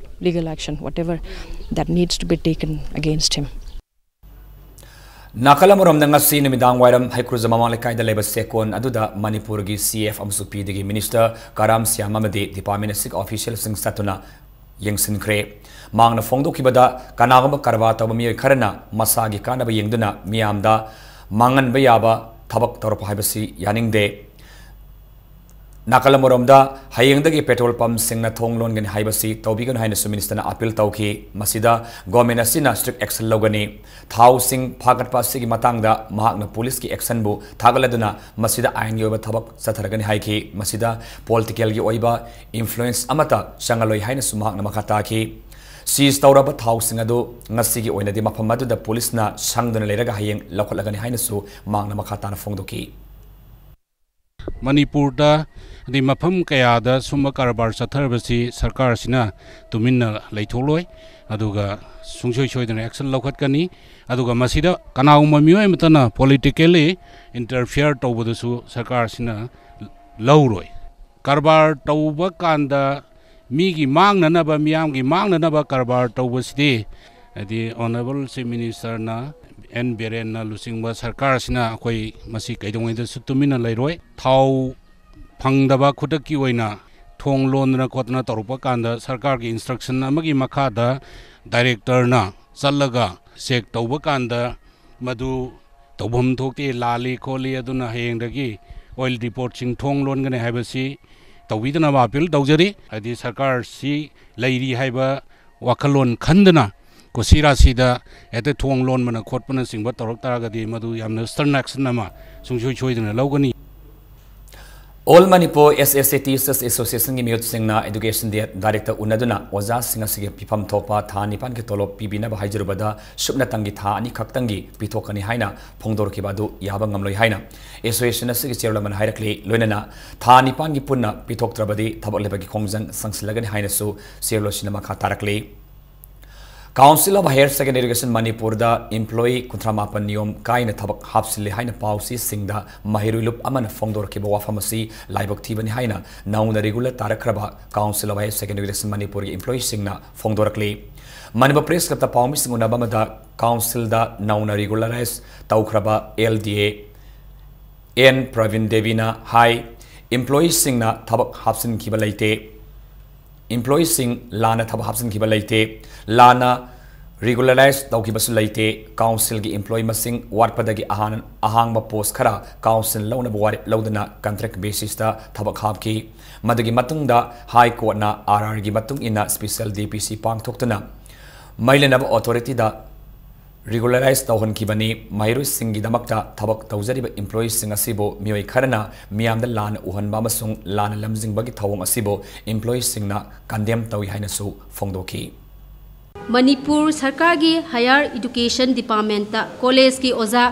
legal action, whatever that needs to be taken against him. ꯅꯥꯀꯜ ꯑꯃꯔꯣꯝꯗ, ꯉꯁꯤ ꯅꯨꯃꯤꯗꯥꯡ ꯋꯥꯏꯔꯝ ꯍꯩꯀ꯭ꯔꯨꯖ ꯃꯃꯥꯡ ꯂꯩꯀꯥꯏꯗ ꯂꯩꯕ ꯆꯦꯛꯀꯣꯟ ꯑꯗꯨꯗ ꯃꯅꯤꯄꯨꯔꯒꯤ ꯁꯤ ꯑꯦꯐ ꯑꯃꯁꯨꯡ ꯄꯤ ꯗꯤꯒꯤ ꯃꯤꯅꯤꯁꯇꯔ ꯀꯔꯥꯝ ꯁ꯭ꯌꯥꯝ ꯑꯃꯗꯤ ꯗꯤꯄꯥꯔꯠꯃꯦꯟ ꯑꯁꯤꯒꯤ ꯑꯣꯐꯤꯁꯤꯌꯦꯜꯁꯤꯡ ꯆꯠꯇꯨꯅ ꯌꯦꯡꯁꯤꯟꯈ꯭ꯔꯦ꯫ ꯃꯍꯥꯛꯅ ꯐꯣꯡꯗꯣꯛꯈꯤꯕꯗ, ꯀꯅꯥꯒꯨꯝꯕ ꯀꯔꯕꯥꯔ ꯇꯧꯕ ꯃꯤꯑꯣꯏ ꯈꯔꯅ ꯃꯁꯥꯒꯤ ꯀꯥꯟꯅꯕ ꯌꯦꯡꯗꯨꯅ ꯃꯤꯌꯥꯝꯗ ꯃꯥꯡꯍꯟꯕ ꯌꯥꯕ ꯊꯕꯛ ꯇꯧꯔꯛꯄ ꯍꯥꯏꯕꯁꯤ ꯌꯥꯅꯤꯡꯗꯦ꯫ ꯅꯥꯀꯜ ꯑꯃꯔꯣꯝꯗ, ꯍꯌꯦꯡꯗꯒꯤ ꯄꯦꯇ꯭ꯔꯣꯜ ꯄꯝꯁꯤꯡꯅ ꯊꯣꯡ ꯂꯣꯟꯒꯅꯤ ꯍꯥꯏꯕꯁꯤ ꯇꯧꯕꯤꯒꯅꯨ ꯍꯥꯏꯅꯁꯨ ꯃꯤꯅꯤꯁꯇꯔꯅ ꯑꯥꯄꯤꯜ ꯇꯧꯈꯤ꯫ ꯃꯁꯤꯗ ꯒꯣꯔꯃꯦꯟ ꯑꯁꯤꯅ ꯁ꯭ꯇ꯭ꯔꯤꯛ ꯑꯦꯛꯁꯟ ꯂꯧꯒꯅꯤ꯫ ꯊꯥꯎꯁꯤꯡ ꯐꯥꯒꯠꯄ ꯑꯁꯤꯒꯤ ꯃꯇꯥꯡꯗ ꯃꯍꯥꯛꯅ ꯄꯨꯂꯤꯁꯀꯤ ꯑꯦꯛꯁꯟꯕꯨ ꯊꯥꯒꯠꯂꯗꯨꯅ ꯃꯁꯤꯗ ꯑꯥꯏꯟꯒꯤ ꯑꯣꯏꯕ ꯊꯕꯛ ꯆꯠꯊꯔꯒꯅꯤ ꯍꯥꯏꯈꯤ꯫ ꯃꯁꯤꯗ ꯄꯣꯂꯤꯇꯤꯀꯦꯜꯒꯤ ꯑꯣꯏꯕ ꯏꯟꯐ꯭ꯂꯨꯌꯦꯟꯁ ꯑꯃꯠꯇ ꯆꯪꯍꯜꯂꯣꯏ ꯍꯥꯏꯅꯁꯨ ꯃꯍꯥꯛꯅ ꯃꯈꯥ ꯇꯥꯈꯤ꯫ ꯁꯤꯖ ꯇꯧꯔꯕ ꯊꯥꯎꯁꯤꯡ ꯑꯗꯨ ꯉꯁꯤꯒꯤ ꯑꯣꯏꯅꯗꯤ ꯃꯐꯝ ꯑꯗꯨꯗ ꯄꯨꯂꯤꯁꯅ ꯁꯪꯗꯨꯅ ꯂꯩꯔꯒ ꯍꯌꯦꯡ ꯂꯧꯈꯠꯂꯒꯅꯤ ꯍꯥꯏꯅꯁꯨ ꯃꯍꯥꯛꯅ ꯃꯈꯥ ꯇꯥꯅ ꯐꯣꯡꯗꯣꯛꯈꯤ꯫ ꯃꯅꯤꯄꯨꯔꯗ ꯑꯗꯩ ꯃꯐꯝ ꯀꯌꯥꯗ ꯁꯨꯝꯕ ꯀꯔꯕꯥꯔ ꯆꯠꯊꯔꯕꯁꯤ ꯁꯔꯀꯥꯔꯁꯤꯅ ꯇꯨꯃꯤꯟꯅ ꯂꯩꯊꯣꯛꯂꯣꯏ, ꯑꯗꯨꯒ ꯁꯨꯡꯁꯣꯏ ꯁꯣꯏꯗꯅ action ꯂꯧꯈꯠꯀꯅꯤ꯫ ꯑꯗꯨꯒ ꯃꯁꯤꯗ ꯀꯅꯥꯒꯨꯝꯕ ꯃꯤꯑꯣꯏ ꯑꯃꯠꯇꯅ politically interfere ꯇꯧꯕꯗꯁꯨ ꯁꯔꯀꯥꯔꯁꯤꯅ ꯂꯧꯔꯣꯏ꯫ ꯀꯔꯕꯥꯔ ꯇꯧꯕ ꯀꯥꯟꯗ ꯃꯤꯒꯤ ꯃꯥꯡꯅꯅꯕ, ꯃꯤꯌꯥꯝꯒꯤ ꯃꯥꯡꯅꯅꯕ ꯀꯔꯕꯥꯔ ꯇꯧꯕꯁꯤꯗꯤ, ꯍꯥꯏꯗꯤ Honourable Chief Minister ꯅ, ꯑꯦꯟ ꯕꯤꯔꯦꯟꯅ ꯂꯨꯆꯤꯡꯕ ꯁꯔꯀꯥꯔꯁꯤꯅ ꯑꯩꯈꯣꯏ ꯃꯁꯤ ꯀꯩꯗꯧꯉꯩꯗꯁꯨ ꯇꯨꯃꯤꯟꯅ ꯂꯩꯔꯣꯏ꯫ ꯊꯥꯎ ꯐꯪꯗꯕ ꯈꯨꯗꯛꯀꯤ ꯑꯣꯏꯅ ꯊꯣꯡ ꯂꯣꯟꯗꯅ ꯈꯣꯠꯇꯅ ꯇꯧꯔꯛꯄ ꯀꯥꯟꯗ ꯁꯔꯀꯥꯔꯒꯤ instruction ꯑꯃꯒꯤ ꯃꯈꯥꯗ director ꯅ ꯆꯠꯂꯒ check ꯇꯧꯕ ꯀꯥꯟꯗ ꯃꯗꯨ ꯇꯧꯐꯝ ꯊꯣꯛꯇꯦ, ꯂꯥꯜꯂꯤ ꯈꯣꯠꯂꯤ, ꯑꯗꯨꯅ ꯍꯌꯦꯡꯗꯒꯤ oil depot ꯁꯤꯡ ꯊꯣꯡ ꯂꯣꯟꯒꯅꯤ ꯍꯥꯏꯕꯁꯤ ꯇꯧꯕꯤꯗꯅꯕ appeal ꯇꯧꯖꯔꯤ꯫ ꯍꯥꯏꯗꯤ ꯁꯔꯀꯥꯔꯁꯤ ꯂꯩꯔꯤ ꯍꯥꯏꯕ ꯋꯥꯈꯜꯂꯣꯟ ꯈꯟꯗꯅ ꯀꯨꯁꯤ ꯔꯥꯁꯤꯗ ꯍꯦꯛꯇ ꯊꯣꯡ ꯂꯣꯟꯕꯅ ꯈꯣꯠꯄꯅꯆꯤꯡꯕ ꯇꯧꯔꯛ ꯇꯥꯔꯒꯗꯤ ꯃꯗꯨ ꯌꯥꯝꯅ stern action ꯑꯃ ꯁꯨꯡꯁꯣꯏ ꯁꯣꯏꯗꯅ ꯂꯧꯒꯅꯤ꯫ All Manipur S S A Teachers Association ꯒꯤ ꯃꯤꯍꯨꯠꯁꯤꯡꯅ Education Director ꯎꯅꯗꯨꯅ ꯑꯣꯖꯥꯁꯤꯡ ꯑꯁꯤꯒꯤ ꯄꯤꯐꯝ ꯊꯣꯛꯄ ꯊꯥ ꯅꯤꯄꯥꯟꯒꯤ ꯇꯣꯂꯣꯞ ꯄꯤꯕꯤꯅꯕ ꯍꯥꯏꯖꯔꯨꯕꯗ ꯁꯨꯞꯅꯇꯪꯒꯤ ꯊꯥ ꯑꯅꯤ ꯈꯛꯇꯪꯒꯤ ꯄꯤꯊꯣꯛꯀꯅꯤ ꯍꯥꯏꯅ ꯐꯣꯡꯗꯣꯔꯛꯈꯤꯕ ꯑꯗꯨ ꯌꯥꯕ ꯉꯝꯂꯣꯏ ꯍꯥꯏꯅ Association ꯑꯁꯤꯒꯤ chairman ꯑꯃꯅ ꯍꯥꯏꯔꯛꯂꯤ꯫ ꯂꯣꯏꯅꯅ ꯊꯥ ꯅꯤꯄꯥꯟꯒꯤ ꯄꯨꯟꯅ ꯄꯤꯊꯣꯛꯇ꯭ꯔꯕꯗꯤ ꯊꯕꯛ ꯂꯦꯞꯄꯒꯤ ꯈꯣꯡꯖꯪ ꯁꯪꯁꯤꯜꯂꯒꯅꯤ ꯍꯥꯏꯅꯁꯨ chairman ꯑꯁꯤꯅ ꯃꯈꯥ ꯇꯥꯔꯛꯂꯤ꯫ Council of Higher Secondary Education ꯃꯅꯤꯄꯨꯔꯗ employee ꯀꯨꯟꯊ꯭ꯔꯥ ꯃꯥꯄꯟ ꯅꯤꯌꯣꯝ ꯀꯥꯏꯅ ꯊꯕꯛ ꯍꯥꯞꯆꯤꯜꯂꯦ ꯍꯥꯏꯅ ꯄꯥꯎꯆꯦꯁꯤꯡꯗ ꯃꯍꯩꯔꯣꯏ ꯂꯨꯞ ꯑꯃꯅ ꯐꯣꯡꯗꯣꯔꯛꯈꯤꯕ ꯋꯥꯐꯝ ꯑꯁꯤ ꯂꯥꯏꯕꯛ ꯊꯤꯕꯅꯤ ꯍꯥꯏꯅ ꯅꯧꯅ regular ꯇꯥꯔꯛꯈ꯭ꯔꯕ Council of Higher Secondary Education ꯃꯅꯤꯄꯨꯔꯒꯤ employee ꯁꯤꯡꯅ ꯐꯣꯡꯗꯣꯔꯛꯂꯤ꯫ ꯃꯅꯤꯄꯨꯔ Press Club ꯇ ꯄꯥꯎꯃꯤꯁꯤꯡ ꯎꯅꯕ ꯑꯃꯗ council ꯗ ꯅꯧꯅ regularize ꯇꯧꯈ꯭ꯔꯕ L D A N Prabin ꯗꯦꯕꯤꯅ ꯍꯥꯏ, employee ꯁꯤꯡꯅ ꯊꯕꯛ ꯍꯥꯞꯆꯤꯟꯈꯤꯕ ꯂꯩꯇꯦ꯫ Employee ꯁꯤꯡ ꯂꯥꯟꯅ ꯊꯕꯛ ꯍꯥꯞꯆꯤꯟꯈꯤꯕ ꯂꯩꯇꯦ꯫ ꯂꯥꯟꯅ regularize ꯇꯧꯈꯤꯕꯁꯨ ꯂꯩꯇꯦ꯫ Council ꯒꯤ employee ꯃꯁꯤꯡ ꯋꯥꯠꯄꯗꯒꯤ ꯑꯍꯥꯟ-, ꯑꯍꯥꯡꯕ post ꯈꯔ council ꯅ ꯂꯧꯅꯕ ꯋꯥꯔꯦꯞ ꯂꯧꯗꯨꯅ contract basis ꯇ ꯊꯕꯛ ꯍꯥꯞꯈꯤ꯫ ꯃꯗꯨꯒꯤ ꯃꯇꯨꯡꯗ High Court ꯅ R R ꯒꯤ ꯃꯇꯨꯡ ꯏꯟꯅ special D P C ꯄꯥꯡꯊꯣꯛꯇꯨꯅ ꯃꯩ ꯂꯩꯅꯕ authority ꯗ regularize ꯇꯧꯍꯟꯈꯤꯕꯅꯤ꯫ ꯃꯍꯩꯔꯣꯏꯁꯤꯡꯒꯤꯗꯃꯛꯇ ꯊꯕꯛ ꯇꯧꯖꯔꯤꯕ employee ꯁꯤꯡ ꯑꯁꯤꯕꯨ ꯃꯤꯑꯣꯏ ꯈꯔꯅ ꯃꯤꯌꯥꯝꯗ ꯂꯥꯟꯅ ꯎꯍꯟꯕ ꯑꯃꯁꯨꯡ ꯂꯥꯟꯅ ꯂꯝꯖꯤꯡꯕꯒꯤ ꯊꯧꯑꯣꯡ ꯑꯁꯤꯕꯨ employee ꯁꯤꯡꯅ condemn ꯇꯧꯏ ꯍꯥꯏꯅꯁꯨ ꯐꯣꯡꯗꯣꯛꯈꯤ꯫ ꯃꯅꯤꯄꯨꯔ ꯁꯔꯀꯥꯔꯒꯤ Higher Education Department ꯇ college ꯀꯤ ꯑꯣꯖꯥ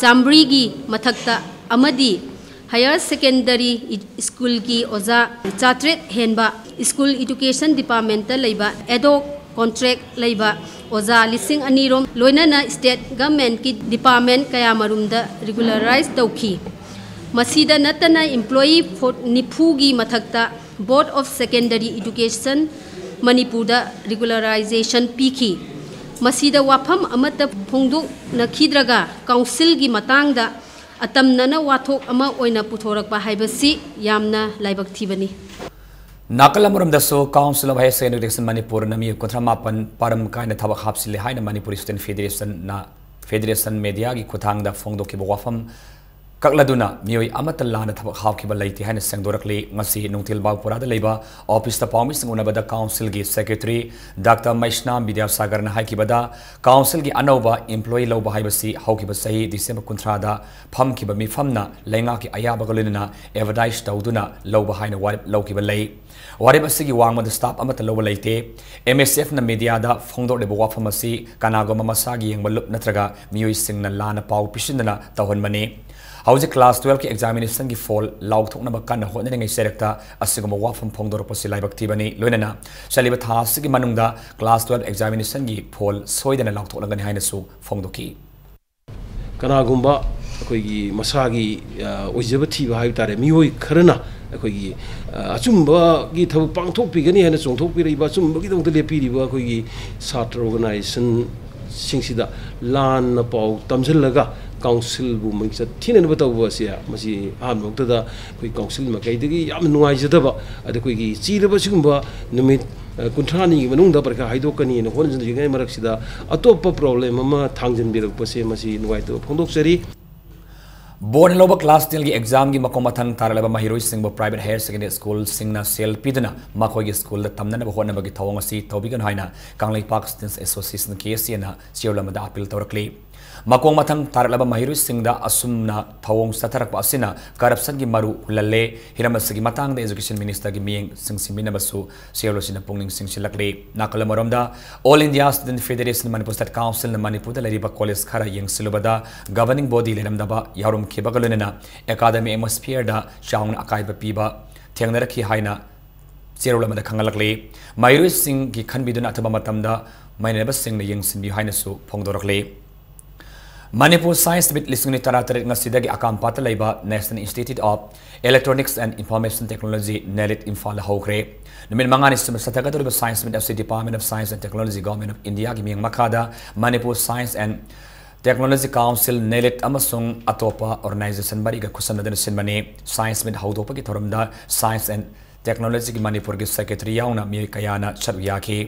ꯆꯥꯃꯔꯤꯒꯤ ꯃꯊꯛꯇ ꯑꯃꯗꯤ Higher Secondary Schoolꯒꯤ ꯑꯣꯖꯥ ꯆꯥꯇ꯭ꯔꯦꯠ ꯍꯦꯟꯕ, School Education Departmentꯇ ꯂꯩꯕ ad hoc contract ꯂꯩꯕ ꯑꯣꯖꯥ ꯂꯤꯁꯤꯡ ꯑꯅꯤꯔꯣꯝ, ꯂꯣꯏꯅꯅ State Governmentꯀꯤ department ꯀꯌꯥꯃꯔꯨꯝꯗ regularize ꯇꯧꯈꯤ꯫ ꯃꯁꯤꯗ ꯅꯠꯇꯅ employee ꯐꯣ-, ꯅꯤꯐꯨꯒꯤ ꯃꯊꯛꯇ Board of Secondary Education ꯃꯅꯤꯄꯨꯔꯗ regularization ꯄꯤꯈꯤ꯫ ꯃꯁꯤꯗ ꯋꯥꯐꯝ ꯑꯃꯠꯇ ꯐꯣꯡꯗꯣꯛꯅꯈꯤꯗ꯭ꯔꯒ councilꯒꯤ ꯃꯇꯥꯡꯗ ꯑꯇꯝꯅꯅ ꯋꯥꯊꯣꯛ ꯑꯃ ꯑꯣꯏꯅ ꯄꯨꯊꯣꯔꯛꯄ ꯍꯥꯏꯕꯁꯤ ꯌꯥꯝꯅ ꯂꯥꯏꯕꯛ ꯊꯤꯕꯅꯤ꯫ ꯅꯥꯀꯜ ꯑꯃꯔꯣꯝꯗꯁꯨ Council of Higher Secondary Education ꯃꯅꯤꯄꯨꯔꯅ ꯃꯤꯑꯣꯏ ꯀꯨꯟꯊ꯭ꯔꯥ ꯃꯥꯄꯟ ꯄꯥꯔꯝ ꯀꯥꯏꯅ ꯊꯕꯛ ꯍꯥꯞꯆꯤꯜꯂꯦ ꯍꯥꯏꯅ ꯃꯅꯤꯄꯨꯔ Student Federationꯅ, Federation Mediaꯒꯤ ꯈꯨꯠꯊꯥꯡꯗ ꯐꯣꯡꯗꯣꯛꯈꯤꯕ ꯋꯥꯐꯝ ꯀꯛꯂꯗꯨꯅ ꯃꯤꯑꯣꯏ ꯑꯃꯠꯇ ꯂꯥꯟꯅ ꯊꯕꯛ ꯍꯥꯞꯈꯤꯕ ꯂꯩꯇꯦ ꯍꯥꯏꯅ ꯁꯦꯡꯗꯣꯔꯛꯂꯤ꯫ ꯉꯁꯤ ꯅꯨꯡꯊꯤꯜ ꯕꯥꯒꯄꯨꯔꯥꯗ ꯂꯩꯕ officeꯇ ꯄꯥꯎꯃꯤꯁꯤꯡ ꯎꯅꯕꯗ councilꯒꯤ secretary Doctor ꯃꯩꯁꯅꯥꯝ ꯕꯤꯗ꯭ꯌꯥꯁꯥꯒꯔꯅ ꯍꯥꯏꯈꯤꯕꯗ, councilꯒꯤ ꯑꯅꯧꯕ employee ꯂꯧꯕ ꯍꯥꯏꯕꯁꯤ ꯍꯧꯈꯤꯕ ꯆꯍꯤ December ꯀꯨꯟꯊ꯭ꯔꯥꯗ ꯐꯝꯈꯤꯕ ꯃꯤꯐꯝꯅ ꯂꯩꯉꯥꯛꯀꯤ ꯑꯌꯥꯕꯒ ꯂꯣꯏꯅꯅ advertise ꯇꯧꯗꯨꯅ ꯂꯧꯕ ꯍꯥꯏꯅ ꯋꯥꯔꯦꯞ ꯂꯧꯈꯤꯕ ꯂꯩ꯫ ꯋꯥꯔꯦꯞ ꯑꯁꯤꯒꯤ ꯋꯥꯡꯃꯗ staff ꯑꯃꯠꯇ ꯂꯧꯕ ꯂꯩꯇꯦ꯫ MSFꯅ mediaꯗ ꯐꯣꯡꯗꯣꯛꯂꯤꯕ ꯋꯥꯐꯝ ꯑꯁꯤ ꯀꯅꯥꯒꯨꯝꯕ ꯃꯁꯥꯒꯤ ꯌꯦꯡꯕ ꯂꯨꯞ ꯅꯠꯇ꯭ꯔꯒ ꯃꯤꯑꯣꯏꯁꯤꯡꯅ ꯂꯥꯟꯅ ꯄꯥꯎ ꯄꯤꯁꯤꯟꯗꯅ ꯇꯧꯍꯟꯕꯅꯤ꯫ ꯍꯧꯖꯤꯛ class twelveꯀꯤ examinationꯒꯤ ꯐꯣꯜ ꯂꯥꯎꯊꯣꯛꯅꯕ ꯀꯟꯅ ꯍꯣꯠꯅꯔꯤꯉꯩ ꯆꯩꯔꯛꯇ ꯑꯁꯤꯒꯨꯝꯕ ꯋꯥꯐꯝ ꯐꯣꯡꯗꯣꯔꯛꯄꯁꯤ ꯂꯥꯏꯕꯛ ꯊꯤꯕꯅꯤ꯫ ꯂꯣꯏꯅꯅ ꯆꯠꯂꯤꯕ ꯊꯥ ꯑꯁꯤꯒꯤ ꯃꯅꯨꯡꯗ class twelve examinationꯒꯤ ꯐꯣꯜ ꯁꯣꯏꯗꯅ ꯂꯥꯎꯊꯣꯛꯂꯒꯅꯤ ꯍꯥꯏꯅꯁꯨ ꯐꯣꯡꯗꯣꯛꯈꯤ꯫ ꯀꯅꯥꯒꯨꯝꯕ ꯑꯩꯈꯣꯏꯒꯤ ꯃꯁꯥꯒꯤ, ꯑ, ꯑꯣꯏꯖꯕ ꯊꯤꯕ ꯍꯥꯏꯕ ꯇꯥꯔꯦ, ꯃꯤꯑꯣꯏ ꯈꯔꯅ ꯑꯩꯈꯣꯏꯒꯤ, ꯑ, ꯑꯆꯨꯝꯕꯒꯤ ꯊꯕꯛ ꯄꯥꯡꯊꯣꯛꯄꯤꯒꯅꯤ ꯍꯥꯏꯅ ꯆꯣꯡꯊꯣꯛꯄꯤꯔꯛꯏꯕ, ꯑꯆꯨꯝꯕꯒꯤꯗꯃꯛꯇ ꯂꯦꯞꯄꯤꯔꯤꯕ ꯑꯩꯈꯣꯏꯒꯤ ꯁꯥꯇ꯭ꯔ organizationꯁꯤꯡꯁꯤꯗ ꯂꯥꯟꯅ ꯄꯥꯎ ꯇꯝꯁꯤꯜꯂꯒ councilꯕꯨ ꯃꯤꯡꯆꯠ ꯊꯤꯅꯅꯕ ꯇꯧꯕ ꯑꯁꯤ, ꯃꯁꯤ ꯑꯍꯥꯟꯕ ꯃꯛꯇꯗ ꯑꯩꯈꯣꯏ council ꯃꯥꯏꯀꯩꯗꯒꯤ ꯌꯥꯝꯅ ꯅꯨꯡꯉꯥꯏꯖꯗꯕ, ꯑꯗ ꯑꯩꯈꯣꯏꯒꯤ ꯆꯤꯔꯕ ꯁꯤꯒꯨꯝꯕ ꯅꯨꯃꯤꯠ, ꯑ, ꯀꯨꯟꯊ꯭ꯔꯥꯅꯤꯒꯤ ꯃꯅꯨꯡꯗ ꯄꯔꯤꯈꯥ ꯍꯥꯏꯗꯣꯛꯀꯅꯤꯅ ꯍꯣꯠꯅꯖꯔꯤꯉꯩ ꯃꯔꯛꯁꯤꯗ ꯑꯇꯣꯞꯄ problem ꯑꯃ ꯊꯥꯡꯖꯤꯟꯕꯤꯔꯛꯄꯁꯦ, ꯃꯁꯤ ꯅꯨꯡꯉꯥꯏꯇꯕ ꯐꯣꯡꯗꯣꯛꯆꯔꯤ꯫ Boardꯅ ꯂꯧꯕ class tenꯒꯤ examꯒꯤ ꯃꯈꯣꯡ ꯃꯊꯪ ꯇꯥꯔꯛꯂꯕ ꯃꯍꯩꯔꯣꯏꯁꯤꯡꯕꯨ private higher secondary schoolꯁꯤꯡꯅ ꯁꯦꯜ ꯄꯤꯗꯨꯅ ꯃꯈꯣꯏꯒꯤ schoolꯗ ꯇꯝꯅꯅꯕ ꯍꯣꯠꯅꯕꯒꯤ ꯊꯧꯑꯣꯡ ꯑꯁꯤ ꯇꯧꯕꯤꯒꯅꯨ ꯍꯥꯏꯅ ꯀꯪꯂꯩꯄꯥꯛ Students Association, KSAꯅ ꯆꯌꯣꯜ ꯑꯃꯗ appeal ꯇꯧꯔꯛꯂꯤ꯫ ꯃꯈꯣꯡ ꯃꯊꯪ ꯇꯥꯔꯛꯂꯕ ꯃꯍꯩꯔꯣꯏꯁꯤꯡꯗ ꯑꯁꯨꯝꯅ ꯊꯧꯑꯣꯡ ꯆꯠꯊꯔꯛꯄ ꯑꯁꯤꯅ corruption ꯒꯤ ꯃꯔꯨ ꯍꯨꯜꯍꯜꯂꯦ꯫ ꯍꯤꯔꯝ ꯑꯁꯤꯒꯤ ꯃꯇꯥꯡꯗ Education Minister ꯒꯤ ꯃꯤꯠꯌꯦꯡ ꯆꯪꯁꯤꯟꯕꯤꯅꯕꯁꯨ ꯁꯤꯑꯣꯂꯣꯁꯤꯅ ꯄꯨꯛꯅꯤꯡ ꯆꯤꯡꯁꯤꯜꯂꯛꯂꯤ꯫ ꯅꯥꯀꯜ ꯑꯃꯔꯣꯝꯗ, All India Student Federation Manipur State Council ꯅ ꯃꯅꯤꯄꯨꯔꯗ ꯂꯩꯔꯤꯕ college ꯈꯔ ꯌꯦꯡꯁꯤꯜꯂꯨꯕꯗ governing body ꯂꯩꯔꯝꯗꯕ ꯌꯥꯎꯔꯝꯈꯤꯕꯒ ꯂꯣꯏꯅꯅ academic atmosphere ꯗ ꯆꯥꯎꯅ ꯑꯀꯥꯏꯕ ꯄꯤꯕ ꯊꯦꯡꯅꯔꯛꯈꯤ ꯍꯥꯏꯅ ꯆꯦꯔꯣꯜ ꯑꯃꯗ ꯈꯪꯍꯜꯂꯛꯂꯤ꯫ ꯃꯍꯩꯔꯣꯏꯁꯤꯡꯒꯤ ꯈꯟꯕꯤꯗꯨꯅ ꯑꯊꯨꯕ ꯃꯇꯝꯗ ꯃꯥꯏꯅꯕꯁꯤꯡꯅ ꯌꯦꯡꯁꯤꯟꯕꯤꯌꯨ ꯍꯥꯏꯅꯁꯨ ꯐꯣꯡꯗꯣꯔꯛꯂꯤ꯫ ꯃꯅꯤꯄꯨꯔ Science Meet ꯂꯤꯁꯤꯡ ꯑꯅꯤ ꯇꯔꯥꯇꯔꯦꯠ ꯉꯁꯤꯗꯒꯤ ꯑꯀꯥꯝꯄꯥꯠꯇ ꯂꯩꯕ National Institute of Electronics and Information Technology, ꯅꯦꯂꯤꯠ, ꯏꯝꯐꯥꯜꯗ ꯍꯧꯈ꯭ꯔꯦ꯫ ꯅꯨꯃꯤꯠ ꯃꯉꯥꯅꯤ ꯆꯨꯞꯅ ꯆꯠꯊꯒꯗꯧꯔꯤꯕ Science Meet ꯑꯁꯤ Department of Science and Technology, Government of India ꯒꯤ ꯃꯤꯠꯌꯦꯡ ꯃꯈꯥꯗ Manipur Science and Technology Council, ꯅꯦꯂꯤꯠ, ꯑꯃꯁꯨꯡ ꯑꯇꯣꯞꯄ organization ꯃꯔꯤꯒ ꯈꯨꯠꯁꯝꯅꯗꯨꯅ ꯁꯤꯟꯕꯅꯤ꯫ Science Meet ꯍꯧꯗꯣꯛꯄꯒꯤ ꯊꯧꯔꯝꯗ Science and Technology ꯒꯤ ꯃꯅꯤꯄꯨꯔꯒꯤ Secretary ꯌꯥꯎꯅ ꯃꯤꯑꯣꯏ ꯀꯌꯥꯅ ꯁꯔꯨꯛ ꯌꯥꯈꯤ꯫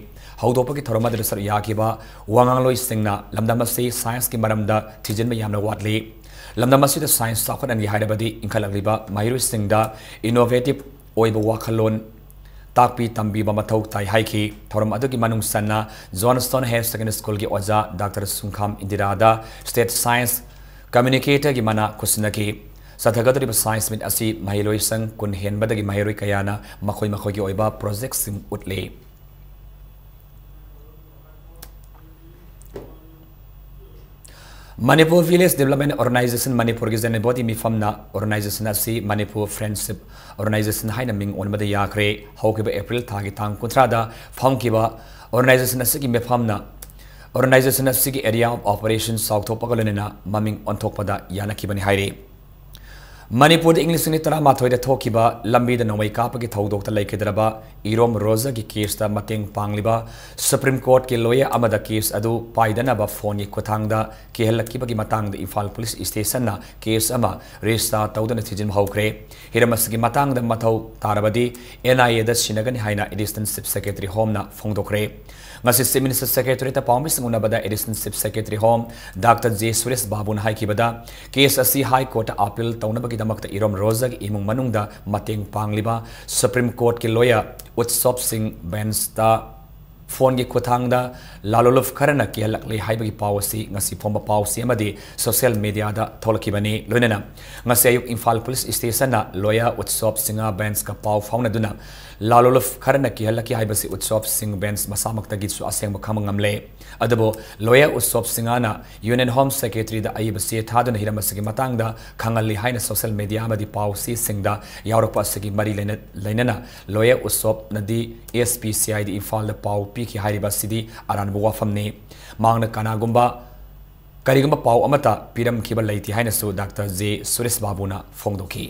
ꯍꯧꯗꯣꯛꯄꯒꯤ ꯊꯧꯔꯝ ꯑꯗꯨꯗ ꯁꯔꯨꯛ ꯌꯥꯈꯤꯕ ꯋꯥꯉꯥꯡꯂꯣꯏꯁꯤꯡꯅ ꯂꯝꯗꯝ ꯑꯁꯤ science ꯀꯤ ꯃꯔꯝꯗ ꯊꯤꯖꯤꯟꯕ ꯌꯥꯝꯅ ꯋꯥꯠꯂꯤ꯫ ꯂꯝꯗꯝ ꯑꯁꯤꯗ science ꯆꯥꯎꯈꯠꯍꯟꯒꯦ ꯍꯥꯏꯔꯕꯗꯤ ꯏꯟꯈꯠꯂꯛꯂꯤꯕ ꯃꯍꯩꯔꯣꯏꯁꯤꯡꯗ innovative ꯑꯣꯏꯕ ꯋꯥꯈꯜꯂꯣꯟ ꯇꯥꯛꯄꯤ ꯇꯝꯕꯤꯕ ꯃꯊꯧ ꯇꯥꯏ ꯍꯥꯏꯈꯤ꯫ ꯊꯧꯔꯝ ꯑꯗꯨꯒꯤ ꯃꯅꯨꯡ ꯆꯟꯅ Johnstone Higher Secondary School ꯒꯤ ꯑꯣꯖꯥ Doctor ꯁꯨꯡꯈꯥꯝ ꯏꯟꯗꯤꯔꯥꯗ State Science Communicator ꯒꯤ ꯃꯅꯥ ꯈꯨꯠꯁꯤꯟꯅꯈꯤ꯫ ꯆꯠꯊꯒꯗꯧꯔꯤꯕ Science Meet ꯑꯁꯤ ꯃꯍꯩꯔꯣꯏ ꯁꯪ ꯀꯨꯟ ꯍꯦꯟꯕꯗꯒꯤ ꯃꯍꯩꯔꯣꯏ ꯀꯌꯥꯅ ꯃꯈꯣꯏ ꯃꯈꯣꯏꯒꯤ ꯑꯣꯏꯕ project ꯁꯤꯡ ꯎꯠꯂꯤ꯫ Manipur Village Development Organization ꯃꯅꯤꯄꯨꯔꯒꯤ governing body ꯃꯤꯐꯝꯅ organization ꯑꯁꯤ Manipur Friendship Organization ꯍꯥꯏꯅ ꯃꯤꯡ ꯑꯣꯟꯕꯗ ꯌꯥꯈ꯭ꯔꯦ꯫ ꯍꯧꯈꯤꯕ April ꯊꯥꯒꯤ ꯇꯥꯡ ꯀꯨꯟꯊ꯭ꯔꯥꯗ ꯐꯝꯈꯤꯕ organization ꯑꯁꯤꯒꯤ ꯃꯤꯐꯝꯅ organization ꯑꯁꯤꯒꯤ area of operation ꯆꯥꯎꯊꯣꯛꯄꯒ ꯂꯣꯏꯅꯅ ꯃꯃꯤꯡ ꯑꯣꯟꯊꯣꯛꯄꯗ ꯌꯥꯅꯈꯤꯕꯅꯤ ꯍꯥꯏꯔꯤ꯫ ꯃꯅꯤꯄꯨꯔꯗ ꯏꯪ ꯂꯤꯁꯤꯡ ꯑꯅꯤ ꯇꯔꯥꯃꯥꯊꯣꯏꯗ ꯊꯣꯛꯈꯤꯕ ꯂꯝꯕꯤꯗ ꯅꯣꯡꯃꯩ ꯀꯥꯞꯄꯒꯤ ꯊꯧꯗꯣꯛꯇ ꯂꯩꯈꯤꯗ꯭ꯔꯕ ꯏꯔꯣꯝ ꯔꯣꯖꯥꯒꯤ case ꯇ ꯃꯇꯦꯡ ꯄꯥꯡꯂꯤꯕ Supreme Court ꯀꯤ lawyer ꯑꯃꯗ case ꯑꯗꯨ ꯄꯥꯏꯗꯅꯕ phone ꯒꯤ ꯈꯨꯠꯊꯥꯡꯗ ꯀꯤꯍꯜꯂꯛꯈꯤꯕꯒꯤ ꯃꯇꯥꯡꯗ ꯏꯝꯐꯥꯜ Police Station ꯅ case ꯑꯃ register ꯇꯧꯗꯨꯅ ꯊꯤꯖꯤꯟꯕ ꯍꯧꯈ꯭ꯔꯦ꯫ ꯍꯤꯔꯝ ꯑꯁꯤꯒꯤ ꯃꯇꯥꯡꯗ ꯃꯊꯧ ꯇꯥꯔꯕꯗꯤ N I A ꯗ ꯁꯤꯟꯅꯒꯅꯤ ꯍꯥꯏꯅ Additional Chief Secretary Home ꯅ ꯐꯣꯡꯗꯣꯛꯈ꯭ꯔꯦ꯫ ꯉꯁꯤ Chief Minister Secretariat ꯇ ꯄꯥꯎꯃꯤꯁꯤꯡ ꯎꯅꯕꯗ Additional Chief Secretary Home Doctor J Suresh ꯕꯥꯕꯨꯅ ꯍꯥꯏꯈꯤꯕꯗ, case ꯑꯁꯤ High Court ꯇ appeal ꯇꯧꯅꯕꯒꯤꯗꯃꯛꯇ ꯏꯔꯣꯝ ꯔꯣꯖꯥꯒꯤ ꯏꯃꯨꯡ ꯃꯅꯨꯡꯗ ꯃꯇꯦꯡ ꯄꯥꯡꯂꯤꯕ Supreme Court ꯀꯤ lawyer ꯎꯠꯁꯣꯞ ꯁꯤꯡ bench ꯇ ꯐꯣꯟꯒꯤ ꯈꯨꯠꯊꯥꯡꯗ ꯂꯥꯂꯣꯂꯨꯞ ꯈꯔꯅ ꯀꯤꯍꯜꯂꯛꯂꯦ ꯍꯥꯏꯕꯒꯤ ꯄꯥꯎ ꯑꯁꯤ ꯉꯁꯤ ꯐꯣꯡꯕ ꯄꯥꯎꯆꯦ ꯑꯃꯗꯤ ꯁꯣꯁꯤꯌꯦꯜ ꯃꯤꯗꯤꯌꯥꯗ ꯊꯣꯛꯂꯛꯈꯤꯕꯅꯤ꯫ ꯂꯣꯏꯅꯅ ꯉꯁꯤ ꯑꯌꯨꯛ ꯏꯝꯐꯥꯜ ꯄꯨꯂꯤꯁ ꯁ꯭ꯇꯦꯁꯟꯅ ꯂꯣꯌꯥ ꯎꯠꯁꯣꯞ ꯁꯤꯡꯍ ꯕꯦꯟꯁꯀ ꯄꯥꯎ ꯐꯥꯎꯅꯗꯨꯅ ꯂꯥꯂꯣꯂꯨꯞ ꯈꯔꯅ ꯀꯤꯍꯜꯂꯛꯈꯤ ꯍꯥꯏꯕꯁꯤ ꯎꯠꯁꯣꯞ ꯁꯤꯡꯍ ꯕꯦꯟꯁ ꯃꯁꯥꯃꯛꯇꯒꯤꯁꯨ ꯑꯁꯦꯡꯕ ꯈꯪꯕ ꯉꯝꯂꯦ꯫ ꯑꯗꯨꯕꯨ ꯂꯣꯌꯥ ꯎꯠꯁꯣꯞ ꯁꯤꯡꯍꯅ ꯌꯨꯅꯤꯌꯟ ꯍꯣꯝ ꯁꯦꯀ꯭ꯔꯦꯇꯔꯤꯗ ꯑꯏꯕ ꯆꯦ ꯊꯥꯗꯨꯅ ꯍꯤꯔꯝ ꯑꯁꯤꯒꯤ ꯃꯇꯥꯡꯗ ꯈꯪꯍꯜꯂꯤ ꯍꯥꯏꯅ ꯁꯣꯁꯤꯌꯦꯜ ꯃꯤꯗꯤꯌꯥ ꯑꯃꯗꯤ ꯄꯥꯎꯆꯦꯁꯤꯡꯗ ꯌꯥꯎꯔꯛꯄ ꯑꯁꯤꯒꯤ ꯃꯔꯤ ꯂꯩꯅ-, ꯂꯩꯅꯅ ꯂꯣꯌꯥ ꯎꯠꯁꯣꯞꯅꯗꯤ S P C I D ꯏꯝꯐꯥꯜꯗ ꯄꯥꯎ ꯄꯤꯈꯤ ꯍꯥꯏꯔꯤꯕ ꯑꯁꯤꯗꯤ ꯑꯔꯥꯟꯕ ꯋꯥꯐꯝꯅꯤ꯫ ꯃꯍꯥꯛꯅ ꯀꯅꯥꯒꯨꯝꯕ, ꯀꯔꯤꯒꯨꯝꯕ ꯄꯥꯎ ꯑꯃꯠꯇ ꯄꯤꯔꯝꯈꯤꯕ ꯂꯩꯇꯦ ꯍꯥꯏꯅꯁꯨ ꯗꯥꯛꯇꯔ ꯖꯦ ꯁꯨꯔꯦꯁ ꯕꯥꯕꯨꯅ ꯐꯣꯡꯗꯣꯛꯈꯤ꯫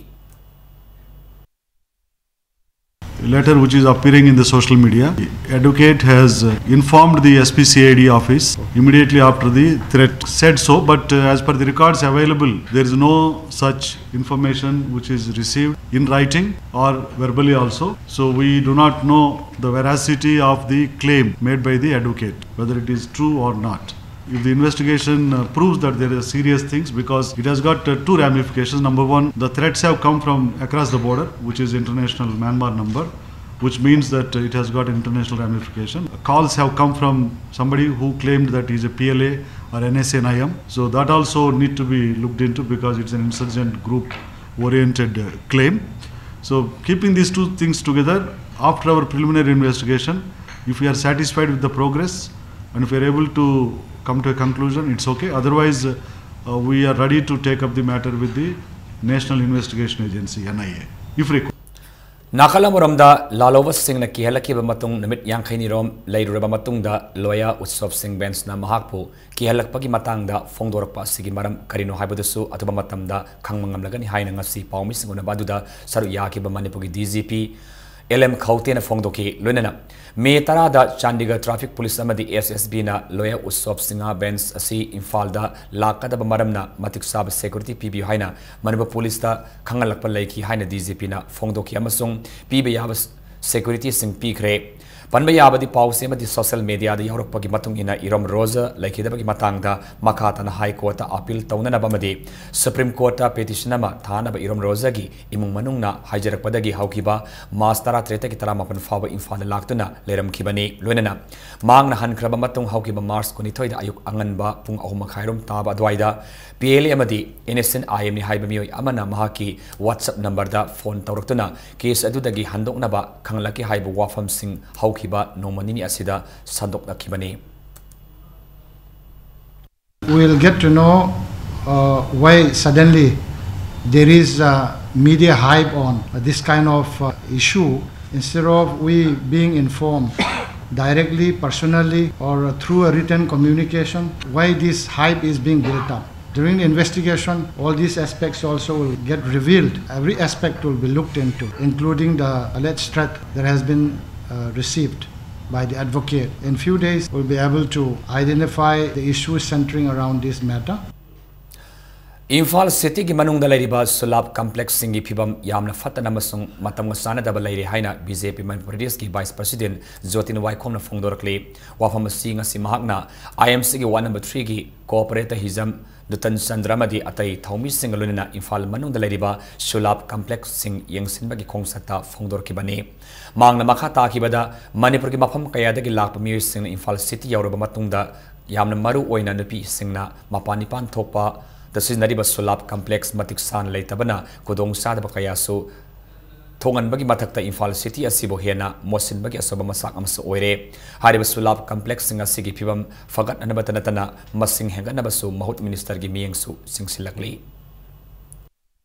Letter which is appearing in the social media. Advocate has uh, informed the S P C I D office immediately after the threat. Said so, but uh, as per the records available, there is no such information which is received in writing or verbally also. So we do not know the veracity of the claim made by the advocate, whether it is true or not. If the investigation uh, proves that there are serious things, because it has got uh, two ramifications. Number one, the threats have come from across the border, which is international Myanmar number, which means that uh, it has got international ramification. Calls have come from somebody who claimed that he's a P L A or N S A N I M. So that also need to be looked into because it's an insurgent group oriented uh, claim. So keeping these two things together, after our preliminary investigation, if we are satisfied with the progress and if we are able to come to a conclusion, it's okay. Otherwise, uh, uh, we are ready to take up the matter with the National Investigation Agency, N I A, if required. ꯅꯥꯀꯜ ꯑꯃꯔꯣꯝꯗ ꯂꯥꯂꯣꯕꯁꯤꯡꯅ ꯀꯤꯍꯜꯂꯛꯈꯤꯕ ꯃꯇꯨꯡ ꯅꯨꯃꯤꯠ ꯌꯥꯡꯈꯩꯅꯤꯔꯣꯝ ꯂꯩꯔꯨꯔꯕ ꯃꯇꯨꯡꯗ ꯂꯣꯌꯥ ꯎꯠꯁꯣꯞ ꯁꯤꯡ ꯕꯦꯟꯁꯅ ꯃꯍꯥꯛꯄꯨ ꯀꯤꯍꯜꯂꯛꯄꯒꯤ ꯃꯇꯥꯡꯗ ꯐꯣꯡꯗꯣꯔꯛꯄ ꯑꯁꯤꯒꯤ ꯃꯔꯝ ꯀꯔꯤꯅꯣ ꯍꯥꯏꯕꯗꯨꯁꯨ ꯑꯊꯨꯕ ꯃꯇꯝꯗ ꯈꯪꯕ ꯉꯝꯂꯒꯅꯤ ꯍꯥꯏꯅ ꯉꯁꯤ ꯄꯥꯎꯃꯤꯁꯤꯡ ꯎꯅꯕ ꯑꯗꯨꯗ ꯁꯔꯨꯛ ꯌꯥꯈꯤꯕ ꯃꯅꯤꯄꯨꯔꯒꯤ D G P L M ꯈꯧꯇꯦꯅ ꯐꯣꯡꯗꯣꯛꯈꯤ꯫ ꯂꯣꯏꯅꯅ ꯃꯦ ꯇꯔꯥꯗ ꯆꯥꯟꯗꯤꯒꯔ ꯇ꯭ꯔꯥꯐꯤꯛ ꯄꯨꯂꯤꯁ ꯑꯃꯗꯤ ꯑꯦꯁ ꯑꯦꯁ ꯕꯤꯅ ꯂꯣꯌꯥ ꯎꯠꯁꯣꯞ ꯁꯤꯡꯍ ꯕꯦꯟꯁ ꯑꯁꯤ ꯏꯝꯐꯥꯜꯗ ꯂꯥꯛꯀꯗꯕ ꯃꯔꯝꯅ ꯃꯇꯤꯛ ꯆꯥꯕ ꯁꯦꯀ꯭ꯌꯨꯔꯤꯇꯤ ꯄꯤꯕꯤꯌꯨ ꯍꯥꯏꯅ ꯃꯅꯤꯄꯨꯔ ꯄꯨꯂꯤꯁꯇ ꯈꯪꯍꯜꯂꯛꯄ ꯂꯩꯈꯤ ꯍꯥꯏꯅ ꯗꯤ ꯖꯤ ꯄꯤꯅ ꯐꯣꯡꯗꯣꯛꯈꯤ ꯑꯃꯁꯨꯡ ꯄꯤꯕ ꯌꯥꯕ ꯁꯦꯀ꯭ꯌꯨꯔꯤꯇꯤꯁꯤꯡ ꯄꯤꯈ꯭ꯔꯦ꯫ ꯄꯟꯕ ꯌꯥꯕꯗꯤ, ꯄꯥꯎꯁꯦ ꯑꯃꯗꯤ ꯁꯣꯁꯤꯌꯦꯜ ꯃꯤꯗꯤꯌꯥꯗ ꯌꯥꯎꯔꯛꯄꯒꯤ ꯃꯇꯨꯡ ꯏꯟꯅ ꯏꯔꯣꯝ ꯔꯣꯖꯥ ꯂꯩꯈꯤꯗꯕꯒꯤ ꯃꯇꯥꯡꯗ ꯃꯈꯥ ꯇꯥꯅ ꯍꯥꯏ ꯀꯣꯔꯠꯇ ꯑꯄꯤꯜ ꯇꯧꯅꯅꯕ ꯑꯃꯗꯤ ꯁꯨꯄ꯭ꯔꯤꯝ ꯀꯣꯔꯠꯇ ꯄꯦꯇꯤꯁꯟ ꯑꯃ ꯊꯥꯅꯕ ꯏꯔꯣꯝ ꯔꯣꯖꯥꯒꯤ ꯏꯃꯨꯡ ꯃꯅꯨꯡꯅ ꯍꯥꯏꯖꯔꯛꯄꯗꯒꯤ ꯍꯧꯈꯤꯕ ꯃꯥꯔꯆ ꯇꯔꯥꯇꯔꯦꯠꯇꯒꯤ ꯇꯔꯥꯃꯥꯄꯟ ꯐꯥꯎꯕ ꯏꯝꯐꯥꯜꯗ ꯂꯥꯛꯇꯨꯅ ꯂꯩꯔꯝꯈꯤꯕꯅꯤ꯫ ꯂꯣꯏꯅꯅ ꯃꯥꯡꯅ ꯍꯟꯈ꯭ꯔꯕ ꯃꯇꯨꯡ ꯍꯧꯈꯤꯕ ꯃꯥꯔꯆ ꯀꯨꯟꯅꯤꯊꯣꯏꯗ ꯑꯌꯨꯛ ꯑꯉꯟꯕ ꯄꯨꯡ ꯑꯍꯨꯝ ꯃꯈꯥꯏꯔꯣꯝ ꯇꯥꯕ ꯑꯗꯨꯋꯥꯏꯗ ꯄꯤ ꯑꯦꯜ ꯑꯦ ꯑꯃꯗꯤ ꯏꯅꯣꯁꯦꯟꯠ ꯑꯥꯏ ꯑꯦꯝꯅꯤ ꯍꯥꯏꯕ ꯃꯤꯑꯣꯏ ꯑꯃꯅ ꯃꯍꯥꯛꯀꯤ WhatsApp ꯅꯝꯕꯔꯗ ꯐꯣꯟ ꯇꯧꯔꯛꯇꯨꯅ ꯀꯦꯁ ꯑꯗꯨꯗꯒꯤ ꯍꯟꯗꯣꯛꯅꯕ ꯈꯪꯂꯛꯈꯤ ꯍꯥꯏꯕ ꯋꯥꯐꯝꯁꯤꯡ ꯍꯧꯈꯤꯕ ꯅꯣꯡꯃ ꯅꯤꯅꯤ ꯑꯁꯤꯗ ꯁꯟꯗꯣꯛꯂꯛꯈꯤꯕꯅꯤ꯫ We will get to know uh, why suddenly there is a media hype on this kind of uh, issue. Instead of we being informed directly, personally, or through a written communication, why this hype is being built up. During the investigation, all these aspects also will get revealed. Every aspect will be looked into, including the alleged threat that has been uh, received by the advocate. In few days, we'll be able to identify the issues centering around this matter. Imphal ꯁꯤꯇꯤꯒꯤ ꯃꯅꯨꯡꯗ ꯂꯩꯔꯤꯕ ꯁꯨꯂꯥꯕ ꯀꯝꯄ꯭ꯂꯦꯛꯁꯁꯤꯡꯒꯤ ꯐꯤꯕꯝ ꯌꯥꯝꯅ ꯐꯠꯇꯅ ꯑꯃꯁꯨꯡ ꯃꯇꯝꯒ ꯆꯥꯟꯅꯗꯕ ꯂꯩꯔꯦ ꯍꯥꯏꯅ ꯕꯤ ꯖꯦ ꯄꯤ ꯃꯅꯤꯄꯨꯔ ꯄ꯭ꯔꯗꯦꯁꯀꯤ ꯚꯥꯏꯁ ꯄ꯭ꯔꯁꯤꯗꯦꯟ ꯖꯣꯇꯤꯟ ꯋꯥꯏꯈꯣꯝꯅ ꯐꯣꯡꯗꯣꯔꯛꯂꯤ꯫ ꯋꯥꯐꯝ ꯑꯁꯤ ꯉꯁꯤ ꯃꯍꯥꯛꯅ ꯑꯥꯏ ꯑꯦꯝ ꯁꯤꯒꯤ ꯋꯥꯔꯗ ꯅꯝꯕꯔ ꯊ꯭ꯔꯤꯒꯤ ꯀꯣꯑꯣꯄꯔꯦꯇꯔ ꯍꯤꯖꯝ ꯅꯨꯇꯟ ꯆꯟꯗ꯭ꯔ ꯑꯃꯗꯤ ꯑꯇꯩ ꯊꯧꯃꯤꯁꯤꯡꯒ ꯂꯣꯏꯅꯅ ꯏꯝꯐꯥꯜ ꯃꯅꯨꯡꯗ ꯂꯩꯔꯤꯕ ꯁꯨꯂꯥꯕ ꯀꯝꯄ꯭ꯂꯦꯛꯁꯁꯤꯡ ꯌꯦꯡꯁꯤꯟꯕꯒꯤ ꯈꯣꯡꯆꯠꯇ ꯐꯣꯡꯗꯣꯔꯛꯈꯤꯕꯅꯤ꯫ ꯃꯍꯥꯛꯅ ꯃꯈꯥ ꯇꯥꯈꯤꯕꯗ, ꯃꯅꯤꯄꯨꯔꯒꯤ ꯃꯐꯝ ꯀꯌꯥꯗꯒꯤ ꯂꯥꯛꯄ ꯃꯤꯑꯣꯏꯁꯤꯡꯅ ꯏꯝꯐꯥꯜ ꯁꯤꯇꯤ ꯌꯧꯔꯕ ꯃꯇꯨꯡꯗ ꯌꯥꯝꯅ ꯃꯔꯨ ꯑꯣꯏꯅ ꯅꯨꯄꯤꯁꯤꯡꯅ ꯃꯄꯥꯟ ꯏꯄꯥꯟ ꯊꯣꯛꯄꯗ ꯁꯤꯖꯤꯟꯅꯔꯤꯕ ꯁꯨꯂꯥꯕ ꯀꯝꯄ꯭ꯂꯦꯛꯁ ꯃꯇꯤꯛ ꯆꯥꯅ ꯂꯩꯇꯕꯅ ꯈꯨꯗꯣꯡꯆꯥꯗꯕ ꯀꯌꯥꯁꯨ ꯊꯣꯛꯍꯟꯕꯒꯤ ꯃꯊꯛꯇ ꯏꯝꯐꯥꯜ ꯁꯤꯇꯤ ꯑꯁꯤꯕꯨ ꯍꯦꯟꯅ ꯃꯣꯠꯁꯤꯟꯕꯒꯤ ꯑꯆꯧꯕ ꯃꯆꯥꯛ ꯑꯃꯁꯨ ꯑꯣꯏꯔꯦ꯫ ꯍꯥꯏꯔꯤꯕ ꯁꯨꯂꯥꯕ ꯀꯝꯄ꯭ꯂꯦꯛꯁꯁꯤꯡ ꯑꯁꯤꯒꯤ ꯐꯤꯕꯝ ꯐꯒꯠꯍꯟꯅꯕꯇ ꯅꯠꯇꯅ ꯃꯁꯤꯡ ꯍꯦꯟꯒꯠꯅꯕꯁꯨ ꯃꯍꯨꯠ ꯃꯤꯅꯤꯁꯇꯔꯒꯤ ꯃꯤꯠꯌꯦꯡꯁꯨ ꯆꯤꯡꯁꯤꯜꯂꯛꯂꯤ꯫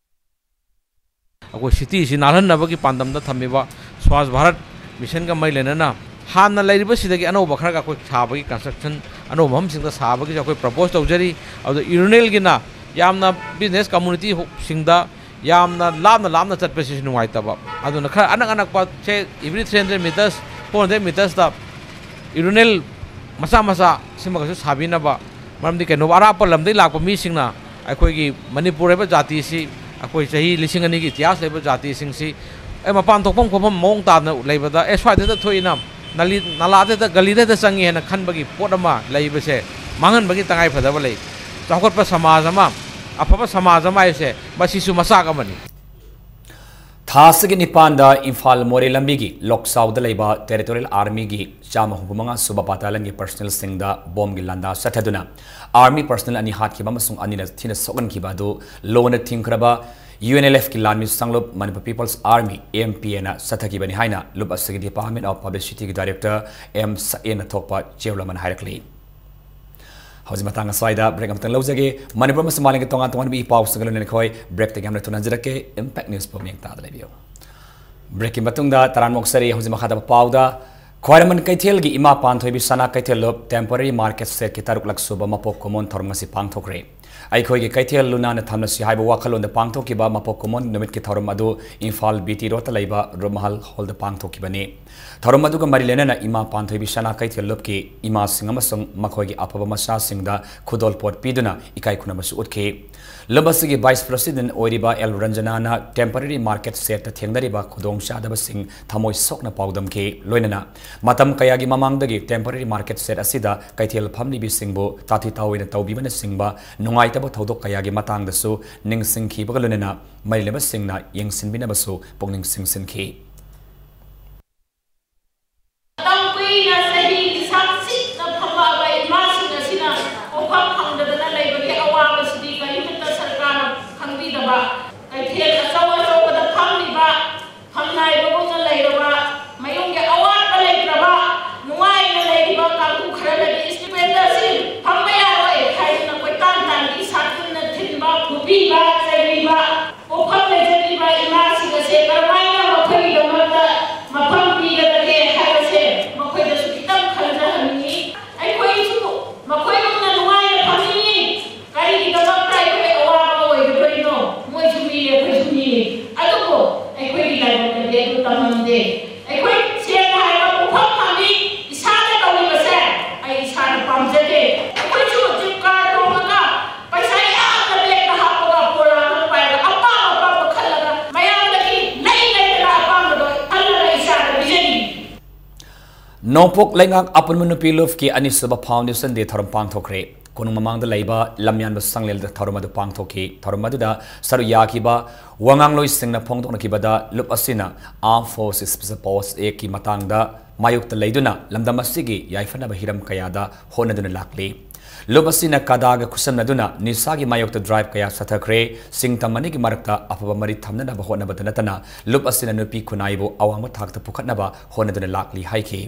ꯑꯩꯈꯣꯏ ꯁꯤꯇꯤꯁꯤ ꯅꯥꯜꯍꯟꯅꯕꯒꯤ ꯄꯥꯟꯗꯝꯗ ꯊꯝꯃꯤꯕ ꯁ꯭ꯋꯥꯁ ꯚꯥꯔꯠ ꯃꯤꯁꯟꯒ ꯃꯔꯤ ꯂꯩꯅꯅ ꯍꯥꯟꯅ ꯂꯩꯔꯤꯕꯁꯤꯗꯒꯤ ꯑꯅꯧꯕ ꯈꯔꯒ ꯑꯩꯈꯣꯏ ꯁꯥꯕꯒꯤ, ꯀꯟꯁꯇ꯭ꯔꯛꯁꯟ ꯑꯅꯧꯕ ꯃꯐꯝꯁꯤꯡꯗ ꯁꯥꯕꯒꯤꯁꯨ ꯑꯩꯈꯣꯏ ꯄ꯭ꯔꯄꯣꯁ ꯇꯧꯖꯔꯤ꯫ ꯑꯗꯨꯗ ꯌꯨꯔꯤꯅꯦꯜꯒꯤꯅ ꯌꯥꯝꯅ ꯕꯤꯖꯤꯅꯦꯁ ꯀꯝꯃꯨꯅꯤꯇꯤꯁꯤꯡꯗ ꯌꯥꯝꯅ ꯂꯥꯞꯅ ꯂꯥꯞꯅ ꯆꯠꯄꯁꯤꯁꯨ ꯅꯨꯡꯉꯥꯏꯇꯕ, ꯑꯗꯨꯅ ꯈꯔ ꯑꯅꯛ ꯑꯅꯛꯄ, ꯁꯦ, every three hundred meters, four hundred metersꯇ ꯌꯨꯔꯤꯅꯦꯜ ꯃꯆꯥ ꯃꯆꯥ ꯁꯤꯃꯒꯁꯨ ꯁꯥꯕꯤꯅꯕ꯫ ꯃꯔꯝꯗꯤ ꯀꯩꯅꯣ, ꯑꯔꯥꯞꯄ ꯂꯝꯗꯒꯤ ꯂꯥꯛꯄ ꯃꯤꯁꯤꯡꯅ ꯑꯩꯈꯣꯏꯒꯤ ꯃꯅꯤꯄꯨꯔ ꯍꯥꯏꯕ ꯖꯥꯇꯤꯁꯤ, ꯑꯩꯈꯣꯏ ꯆꯍꯤ ꯂꯤꯁꯤꯡ ꯑꯅꯤꯒꯤ ꯏꯇꯤꯍꯥꯁ ꯂꯩꯕ ꯖꯥꯇꯤꯁꯤꯡꯁꯤ, ꯑꯦ, ꯃꯄꯥꯟ ꯊꯣꯛꯐꯝ ꯈꯣꯠꯐꯝ ꯃꯑꯣꯡ ꯇꯥꯅ ꯂꯩꯕꯗ, ꯑꯦ, ꯁ꯭ꯋꯥꯏꯗꯇ ꯊꯣꯛꯏꯅ, ꯅꯂꯤ ꯅꯂꯥꯗ ꯍꯦꯛꯇ, ꯒꯂꯤꯗ ꯍꯦꯛꯇ ꯆꯪꯉꯤ ꯍꯥꯏꯅ ꯈꯟꯕꯒꯤ ꯄꯣꯠ ꯑꯃ ꯂꯩꯕꯁꯦ ꯃꯥꯡꯍꯟꯕꯒꯤ ꯇꯉꯥꯏ ꯐꯗꯕ ꯂꯩ꯫ ꯆꯥꯎꯈꯠꯄ ꯁꯃꯥꯖ ꯑꯃ, ꯑꯐꯕ ꯁꯃꯥꯖ ꯑꯃ ꯍꯥꯏꯕꯁꯦ ꯃꯁꯤꯁꯨ ꯃꯆꯥꯛ ꯑꯃꯅꯤ꯫ ꯊꯥ ꯑꯁꯤꯒꯤ ꯅꯤꯄꯥꯟꯗ ꯏꯝꯐꯥꯜ ꯃꯣꯔꯦ ꯂꯝꯕꯤꯒꯤ ꯂꯣꯛꯆꯥꯎꯗ ꯂꯩꯕ Territorial Armyꯒꯤ ꯆꯥꯝꯃ ꯍꯨꯝꯐꯨ ꯃꯉꯥ ꯁꯨꯕ battalionꯒꯤ personnelꯁꯤꯡꯗ ꯕꯣꯝꯒꯤ ꯂꯥꯟꯗꯥ ꯆꯠꯊꯗꯨꯅ Army personnel ꯑꯅꯤ ꯍꯥꯠꯈꯤꯕ ꯑꯃꯁꯨꯡ ꯑꯅꯤꯅ ꯊꯤꯅ ꯁꯣꯛꯍꯟꯈꯤꯕ ꯑꯗꯨ ꯂꯣꯟꯅ ꯊꯤꯡꯈ꯭ꯔꯕ UNLFꯀꯤ ꯂꯥꯟꯃꯤ ꯁꯪꯂꯨꯞ Manipur People's Army, MPNꯅ ꯆꯠꯊꯈꯤꯕꯅꯤ ꯍꯥꯏꯅ ꯂꯨꯞ ꯑꯁꯤꯒꯤ Department of Publicityꯒꯤ Director ꯑꯦꯝ ꯁꯛꯌꯦꯟꯅ ꯊꯣꯛꯄ ꯆꯦꯔꯣꯜ ꯑꯃꯅ ꯍꯥꯏꯔꯛꯂꯤ꯫ ꯍꯧꯖꯤꯛ ꯃꯇꯥꯡ ꯑꯁ꯭ꯋꯥꯏꯗ break ꯑꯃꯇꯪ ꯂꯧꯖꯒꯦ꯫ ꯃꯅꯤꯄꯨꯔ ꯑꯃꯁꯨꯡ ꯃꯥꯂꯦꯝꯒꯤ ꯇꯣꯉꯥꯟ ꯇꯣꯉꯥꯟꯕ ꯏ ꯄꯥꯎꯁꯤꯡꯒ ꯂꯣꯏꯅꯅ ꯑꯩꯈꯣꯏ breakꯇꯒꯤ ꯌꯥꯝꯅ ꯊꯨꯅ ꯍꯟꯖꯔꯛꯀꯦ꯫ Impact Newsꯄꯨ ꯃꯤꯠꯌꯦꯡ ꯇꯥꯗ ꯂꯩꯕꯤꯌꯨ꯫ Breakꯀꯤ ꯃꯇꯨꯡꯗ ꯇꯔꯥꯝꯅ ꯑꯣꯛꯆꯔꯤ꯫ ꯍꯧꯖꯤꯛ ꯃꯈꯥ ꯇꯥꯕ ꯄꯥꯎꯗ, ꯈ꯭ꯋꯥꯏꯔꯝꯕꯟ ꯀꯩꯊꯦꯜꯒꯤ ꯏꯃꯥ ꯄꯥꯟꯊꯣꯏꯕꯤ ꯁꯅꯥ ꯀꯩꯊꯦꯜ ꯂꯨꯞ temporary market shedꯀꯤ ꯇꯔꯨꯛꯂꯛ ꯁꯨꯕ ꯃꯄꯣꯛ ꯀꯨꯝꯑꯣꯟ ꯊꯧꯔꯝ ꯉꯁꯤ ꯄꯥꯡꯊꯣꯛꯈ꯭ꯔꯦ꯫ ꯑꯩꯈꯣꯏꯒꯤ ꯀꯩꯊꯦꯜ ꯂꯨ ꯅꯥꯟꯅ ꯊꯝꯂꯁꯤ ꯍꯥꯏꯕ ꯋꯥꯈꯜꯂꯣꯟꯗ ꯄꯥꯡꯊꯣꯛꯈꯤꯕ ꯃꯄꯣꯛ ꯀꯨꯝꯑꯣꯟ ꯅꯨꯃꯤꯠꯀꯤ ꯊꯧꯔꯝ ꯑꯗꯨ ꯏꯝꯐꯥꯜ BT Roadꯇ ꯂꯩꯕ ꯔꯨꯞꯃꯍꯜ Hallꯗ ꯄꯥꯡꯊꯣꯛꯈꯤꯕꯅꯤ꯫ ꯊꯧꯔꯝ ꯑꯗꯨꯒ ꯃꯔꯤ ꯂꯩꯅꯅ ꯏꯃꯥ ꯄꯥꯟꯊꯣꯏꯕꯤ ꯁꯅꯥ ꯀꯩꯊꯦꯜ ꯂꯨꯞꯀꯤ ꯏꯃꯥꯁꯤꯡ ꯑꯃꯁꯨꯡ ꯃꯈꯣꯏꯒꯤ ꯑꯐꯕ ꯃꯆꯥꯁꯤꯡꯗ ꯈꯨꯗꯣꯜꯄꯣꯠ ꯄꯤꯗꯨꯅ ꯏꯀꯥꯏ ꯈꯨꯝꯅꯕꯁꯨ ꯎꯠꯈꯤ꯫ ꯂꯨꯞ ꯑꯁꯤꯒꯤ Vice President ꯑꯣꯏꯔꯤꯕ ꯑꯦꯜ ꯔꯟꯖꯅꯥꯅ temporary market shedꯇ ꯊꯦꯡꯅꯔꯤꯕ ꯈꯨꯗꯣꯡꯆꯥꯗꯕꯁꯤꯡ ꯊꯃꯣꯏ ꯁꯣꯛꯅ ꯄꯥꯎꯗꯝꯈꯤ꯫ ꯂꯣꯏꯅꯅ ꯃꯇꯝ ꯀꯌꯥꯒꯤ ꯃꯃꯥꯡꯗꯒꯤ temporary market shed ꯑꯁꯤꯗ ꯀꯩꯊꯦꯜ ꯐꯝꯂꯤꯕꯤꯁꯤꯡꯕꯨ ꯇꯥꯊꯤ ꯇꯥꯑꯣꯏꯅ ꯇꯧꯕꯤꯕꯅꯆꯤꯡꯕ ꯅꯨꯡꯉꯥꯏꯇꯕ ꯊꯧꯗꯣꯛ ꯀꯌꯥꯒꯤ ꯃꯇꯥꯡꯗꯁꯨ ꯅꯤꯡꯁꯤꯡꯈꯤꯕꯒ ꯂꯣꯏꯅꯅ ꯃꯔꯤ ꯂꯩꯅꯕꯁꯤꯡꯅ ꯌꯦꯡꯁꯤꯟꯕꯤꯅꯕꯁꯨ ꯄꯨꯛꯅꯤꯡ ꯆꯤꯡꯁꯤꯟꯈꯤ꯫ ꯃꯇꯝ ꯀꯨꯏꯅ ꯆꯍꯤ ꯂꯤꯁꯥꯡ ꯁꯤꯠꯅ ꯐꯝꯃꯛꯑꯕ ꯏꯃꯥꯁꯤꯡ ꯑꯁꯤꯅ ꯄꯣꯛꯐꯝ ꯐꯪꯗꯗꯅ ꯂꯩꯕꯒꯤ ꯑꯋꯥꯕꯁꯤꯗꯤ ꯀꯔꯤꯃꯠꯇ ꯁꯔꯀꯥꯔꯅ ꯈꯪꯕꯤꯗꯕ, ꯀꯩꯊꯦꯜ ꯑꯆꯧ ꯑꯆꯧꯕꯗ ꯐꯝꯂꯤꯕ, ꯐꯝꯅꯥꯏꯕꯒꯨꯝꯅ ꯂꯩꯔꯕ, ꯃꯌꯨꯝꯒꯤ ꯑꯋꯥꯠꯄ ꯂꯩꯇ꯭ꯔꯕ, ꯅꯨꯡꯉꯥꯏꯅ ꯂꯩꯔꯤꯕ ꯀꯥꯡꯕꯨ ꯈꯔꯅꯗꯤ ꯏꯁꯇꯨꯗꯦꯟꯗ ꯑꯁꯤ ꯐꯝꯕ ꯌꯥꯔꯣꯏ ꯍꯥꯏꯗꯨꯅ ꯀꯣꯏꯇꯥꯟ ꯇꯥꯟꯕꯤ, ꯁꯥꯇꯤꯟꯅ ꯊꯤꯟꯕ, ꯐꯨꯕꯤꯕ, ꯆꯩꯕꯤꯕ, ꯄꯣꯛꯐꯝ ꯂꯩꯖꯗ꯭ꯔꯤꯕ ꯏꯃꯥꯁꯤꯡ ꯑꯁꯦ ꯀꯔꯝꯍꯥꯏꯅ ꯃꯈꯣꯏꯒꯤꯗꯃꯛ ꯅꯣꯡꯄꯣꯛ ꯂꯩꯉꯥꯛ ꯑꯄꯨꯟꯕ ꯅꯨꯄꯤ ꯂꯨꯞꯀꯤ ꯑꯅꯤꯁꯨꯕ Foundation Day ꯊꯧꯔꯝ ꯄꯥꯡꯊꯣꯛꯈ꯭ꯔꯦ꯫ ꯀꯣꯅꯨꯡ ꯃꯃꯥꯡꯗ ꯂꯩꯕ ꯂꯝꯌꯥꯟꯕ ꯁꯪꯂꯦꯜꯗ ꯊꯧꯔꯝ ꯑꯗꯨ ꯄꯥꯡꯊꯣꯛꯈꯤ꯫ ꯊꯧꯔꯝ ꯑꯗꯨꯗ ꯁꯔꯨꯛ ꯌꯥꯈꯤꯕ ꯋꯥꯉꯥꯡꯂꯣꯏꯁꯤꯡꯅ ꯐꯣꯡꯗꯣꯛꯅꯈꯤꯕꯗ, ꯂꯨꯞ ꯑꯁꯤꯅ Armed Forces Special Powers Actꯀꯤ ꯃꯇꯥꯡꯗ ꯃꯥꯌꯣꯛꯇ ꯂꯩꯗꯨꯅ ꯂꯝꯗꯝ ꯑꯁꯤꯒꯤ ꯌꯥꯏꯐꯅꯕ ꯍꯤꯔꯝ ꯀꯌꯥꯗ ꯍꯣꯠꯅꯗꯨꯅ ꯂꯥꯛꯂꯤ꯫ ꯂꯨꯞ ꯑꯁꯤꯅ ꯀꯗꯥꯒ ꯈꯨꯠꯁꯝꯅꯗꯨꯅ ꯅꯤꯁꯥꯒꯤ ꯃꯥꯌꯣꯛꯇ drive ꯀꯌꯥ ꯆꯠꯊꯈ꯭ꯔꯦ꯫ ꯁꯤꯡꯇꯝ ꯑꯅꯤꯒꯤ ꯃꯔꯛꯇ ꯑꯐꯕ ꯃꯔꯤ ꯊꯝꯅꯅꯕ ꯍꯣꯠꯅꯕꯗ ꯅꯠꯇꯅ, ꯂꯨꯞ ꯑꯁꯤꯅ ꯅꯨꯄꯤ ꯈꯨꯟꯅꯥꯏꯕꯨ ꯑꯋꯥꯡꯕ ꯊꯥꯛꯇ ꯄꯨꯈꯠꯅꯕ ꯍꯣꯠꯅꯗꯨꯅ ꯂꯥꯛꯂꯤ ꯍꯥꯏꯈꯤ꯫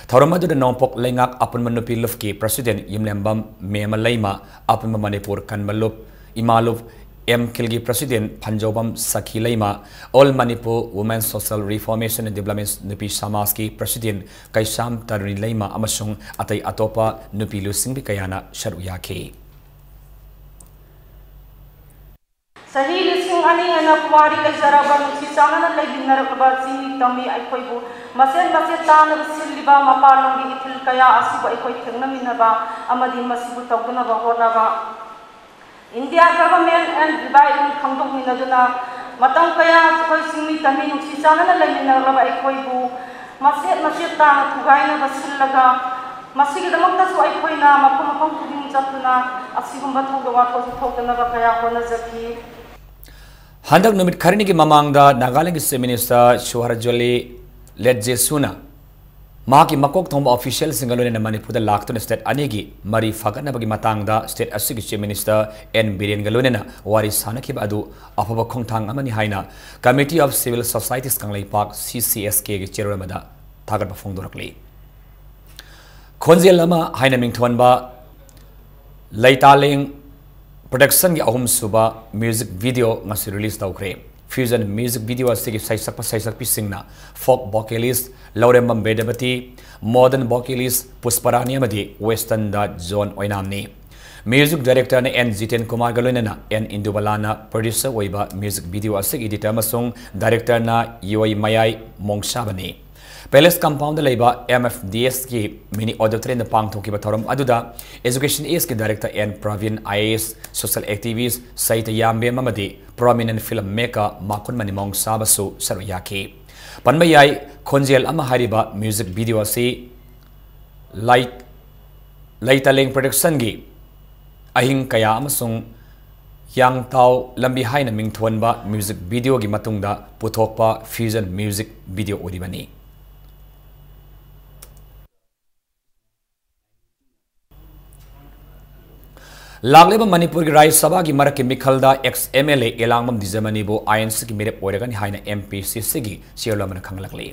ꯊꯧꯔꯝ ꯑꯗꯨꯗ ꯅꯣꯡꯄꯣꯛ ꯂꯩꯉꯥꯛ ꯑꯄꯨꯟꯕ ꯅꯨꯄꯤ ꯂꯨꯞꯀꯤ President ꯌꯨꯝꯂꯦꯝꯕꯝ ꯃꯦꯃ ꯂꯩꯃ, ꯑꯄꯨꯟꯕ ꯃꯅꯤꯄꯨꯔ ꯀꯟꯕ ꯂꯨꯞ ꯏꯃꯥ ꯂꯨꯞ, M ꯈꯤꯜꯒꯤ President ꯐꯟꯖꯧꯕꯝ ꯁꯈꯤ Leima, All Manipur Women Social Reformation and Development ꯅꯨꯄꯤ ꯁꯃꯥꯖꯀꯤ President ꯀꯩꯁꯥꯝ ꯇꯔꯨꯅꯤ ꯂꯩꯃ ꯑꯃꯁꯨꯡ ꯑꯇꯩ ꯑꯇꯣꯞꯄ ꯅꯨꯄꯤ ꯂꯨꯆꯤꯡꯕꯤ ꯀꯌꯥꯅ ꯁꯔꯨꯛ ꯌꯥꯈꯤ꯫ ꯆꯍꯤ ꯂꯤꯁꯤꯡ ꯑꯅꯤ ꯍꯦꯟꯅ ꯄꯨꯋꯥꯔꯤ ꯂꯩꯖꯔꯕ, ꯅꯨꯡꯁꯤ ꯆꯥꯟꯅꯅ ꯂꯩꯃꯤꯟꯅꯔꯛꯂꯕ ꯆꯤꯡꯃꯤ ꯇꯝꯃꯤ ꯑꯩꯈꯣꯏꯕꯨ ꯃꯆꯦꯠ ꯃꯆꯦꯠ ꯇꯥꯅꯕ ꯁꯤꯜꯂꯤꯕ ꯃꯄꯥꯟꯂꯣꯝꯒꯤ ꯏꯊꯤꯜ ꯀꯌꯥ ꯑꯁꯤꯕꯨ ꯑꯩꯈꯣꯏ ꯊꯦꯡꯅꯃꯤꯟꯅꯕ ꯑꯃꯗꯤ ꯃꯁꯤꯕꯨ ꯇꯧꯗꯅꯕ ꯍꯣꯠꯅꯕ꯫ India Government and Divine ꯈꯪꯗꯣꯛꯃꯤꯟꯅꯗꯨꯅ ꯃꯇꯝ ꯀꯌꯥ ꯑꯩꯈꯣꯏ ꯆꯤꯡꯃꯤ ꯇꯝꯃꯤ ꯅꯨꯡꯁꯤ ꯆꯥꯟꯅꯅ ꯂꯩꯃꯤꯟꯅꯔꯛꯂꯕ ꯑꯩꯈꯣꯏꯕꯨ ꯃꯆꯦꯠ ꯃꯆꯦꯠ ꯇꯥꯅ ꯊꯨꯒꯥꯏꯅꯕ ꯁꯤꯜꯂꯒ, ꯃꯁꯤꯒꯤꯗꯃꯛꯇꯁꯨ ꯑꯩꯈꯣꯏꯅ ꯃꯐꯝ ꯃꯐꯝ ꯈꯨꯗꯤꯡ ꯆꯠꯇꯨꯅ ꯑꯁꯤꯒꯨꯝꯕ ꯊꯧꯗꯣꯛ ꯋꯥꯊꯣꯛꯁꯨ ꯊꯣꯛꯇꯅꯕ ꯀꯌꯥ ꯍꯣꯠꯅꯖꯈꯤ꯫ ꯍꯟꯗꯛ ꯅꯨꯃꯤꯠ ꯈꯔꯅꯤꯒꯤ ꯃꯃꯥꯡꯗ ꯅꯥꯒꯥꯂꯦꯟꯒꯤ Chief Minister ꯁꯨꯍꯔꯖꯣꯂꯤ ꯂꯦꯠꯖꯦꯁꯨꯅ ꯃꯍꯥꯛꯀꯤ ꯃꯀꯣꯛ ꯊꯣꯡꯕ officialꯁꯤꯡꯒ ꯂꯣꯏꯅꯅ ꯃꯅꯤꯄꯨꯔꯗ ꯂꯥꯛꯇꯨꯅ state ꯑꯅꯤꯒꯤ ꯃꯔꯤ ꯐꯒꯠꯅꯕꯒꯤ ꯃꯇꯥꯡꯗ state ꯑꯁꯤꯒꯤ Chief Minister ꯑꯦꯟ ꯕꯤꯔꯦꯟꯒ ꯂꯣꯏꯅꯅ ꯋꯥꯔꯤ ꯁꯥꯅꯈꯤꯕ ꯑꯗꯨ ꯑꯐꯕ ꯈꯣꯡꯊꯥꯡ ꯑꯃꯅꯤ ꯍꯥꯏꯅ Committee of Civil Societies Kangleipak, C C S Kꯒꯤ chairman ꯑꯃꯗ ꯊꯥꯒꯠꯄ ꯐꯣꯡꯗꯣꯔꯛꯂꯤ꯫ ꯈꯣꯟꯖꯦꯜ ꯑꯃ ꯍꯥꯏꯅ ꯃꯤꯡꯊꯣꯟꯕ ꯂꯩꯇꯥꯂꯦꯡ Productionꯒꯤ ꯑꯍꯨꯝꯁꯨꯕ music video ꯉꯁꯤ release ꯇꯧꯈ꯭ꯔꯦ꯫ Fusion music video ꯑꯁꯤꯒꯤ ꯁꯩꯁꯛꯄ ꯁꯩꯁꯛꯄꯤꯁꯤꯡꯅ folk vocalist ꯂꯧꯔꯦꯝꯕꯝ ꯕꯦꯗꯕꯇꯤ, modern vocalist ꯄꯨꯁꯄꯔꯥꯅꯤ ꯑꯃꯗꯤ westernꯗ ꯖꯣꯟ ꯑꯣꯏꯅꯥꯝꯅꯤ꯫ Music directorꯅ ꯑꯦꯟ ꯖꯤꯇꯦꯟ ꯀꯨꯃꯥꯔꯒ ꯂꯣꯏꯅꯅ ꯑꯦꯟ ꯏꯟꯗꯨꯕꯂꯥꯅ producer ꯑꯣꯏꯕ music video ꯑꯁꯤꯒꯤ editor ꯑꯃꯁꯨꯡ directorꯅ ꯌꯣꯏ ꯃꯌꯥꯏ ꯃꯣꯡꯁꯥꯕꯅꯤ꯫ Palace compoundꯗ ꯂꯩꯕ M F D Sꯀꯤ mini auditoriumꯗ ꯄꯥꯡꯊꯣꯛꯈꯤꯕ ꯊꯧꯔꯝ ꯑꯗꯨꯗ Education Sꯀꯤ director N Prabin, I A S, social activist ꯁꯍꯤꯇ ꯌꯥꯝꯕꯦꯝ ꯑꯃꯗꯤ prominent film maker ꯃꯥꯀꯨꯟꯃꯅꯤ ꯃꯣꯡꯁꯥꯕꯁꯨ ꯁꯔꯨꯛ ꯌꯥꯈꯤ꯫ ꯄꯟꯕ ꯌꯥꯏ, ꯈꯣꯟꯖꯦꯜ ꯑꯃ ꯍꯥꯏꯔꯤꯕ ꯃ꯭ꯌꯨꯖꯤꯛ ꯚꯤꯗꯤꯑꯣ ꯑꯁꯤ ꯂꯩ-, ꯂꯩꯇꯂꯦꯡ ꯄ꯭ꯔꯣꯗꯛꯁꯟꯒꯤ ꯑꯍꯤꯡ ꯀꯌꯥ ꯑꯃꯁꯨꯡ ꯌꯥꯡꯇꯥꯎ ꯂꯝꯕꯤ ꯍꯥꯏꯅ ꯃꯤꯡꯊꯣꯟꯕ ꯃ꯭ꯌꯨꯖꯤꯛ ꯚꯤꯗꯤꯑꯣꯒꯤ ꯃꯇꯨꯡꯗ ꯄꯨꯊꯣꯛꯄ ꯐ꯭ꯌꯨꯖꯟ ꯃ꯭ꯌꯨꯖꯤꯛ ꯚꯤꯗꯤꯑꯣ ꯑꯣꯏꯔꯤꯕꯅꯤ꯫ ꯂꯥꯛꯂꯤꯕ ꯃꯅꯤꯄꯨꯔꯒꯤ ꯔꯥꯖ꯭ꯌ ꯁꯚꯥꯒꯤ ꯃꯔꯛꯀꯤ ꯃꯤꯈꯜꯗ ex M L A ꯏꯂꯥꯡꯕꯝ ꯗꯤꯖꯃꯅꯤꯕꯨ I N Cꯒꯤ ꯃꯤꯔꯦꯞ ꯑꯣꯏꯔꯒꯅꯤ ꯍꯥꯏꯅ M P C Cꯒꯤ chairman ꯑꯃꯅ ꯈꯪꯍꯜꯂꯛꯂꯤ꯫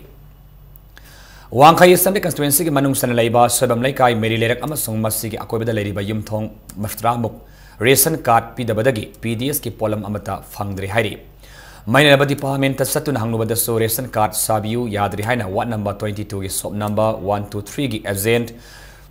ꯋꯥꯡꯈꯩ Assembly Constituencyꯒꯤ ꯃꯅꯨꯡ ꯆꯟꯅ ꯂꯩꯕ ꯁꯣꯏꯕꯝ ꯂꯩꯀꯥꯏ, ꯃꯦꯔꯤ ꯂꯩꯔꯛ ꯑꯃꯁꯨꯡ ꯃꯁꯤꯒꯤ ꯑꯀꯣꯏꯕꯗ ꯂꯩꯔꯤꯕ ꯌꯨꯝꯊꯣꯡ ꯃꯔꯐꯨꯇꯔꯥꯃꯨꯛ ration card ꯄꯤꯗꯕꯗꯒꯤ P D Sꯀꯤ ꯄꯣꯠꯂꯝ ꯑꯃꯠꯇ ꯐꯪꯗ꯭ꯔꯤ ꯍꯥꯏꯔꯤ꯫ ꯃꯔꯤ ꯂꯩꯅꯕ departmentꯇ ꯆꯠꯇꯨꯅ ꯍꯪꯂꯨꯕꯗꯁꯨ ration card ꯁꯥꯕꯤꯌꯨ ꯌꯥꯗ꯭ꯔꯤ ꯍꯥꯏꯅ ward number twenty twoꯒꯤ shop number one two threeꯒꯤ agent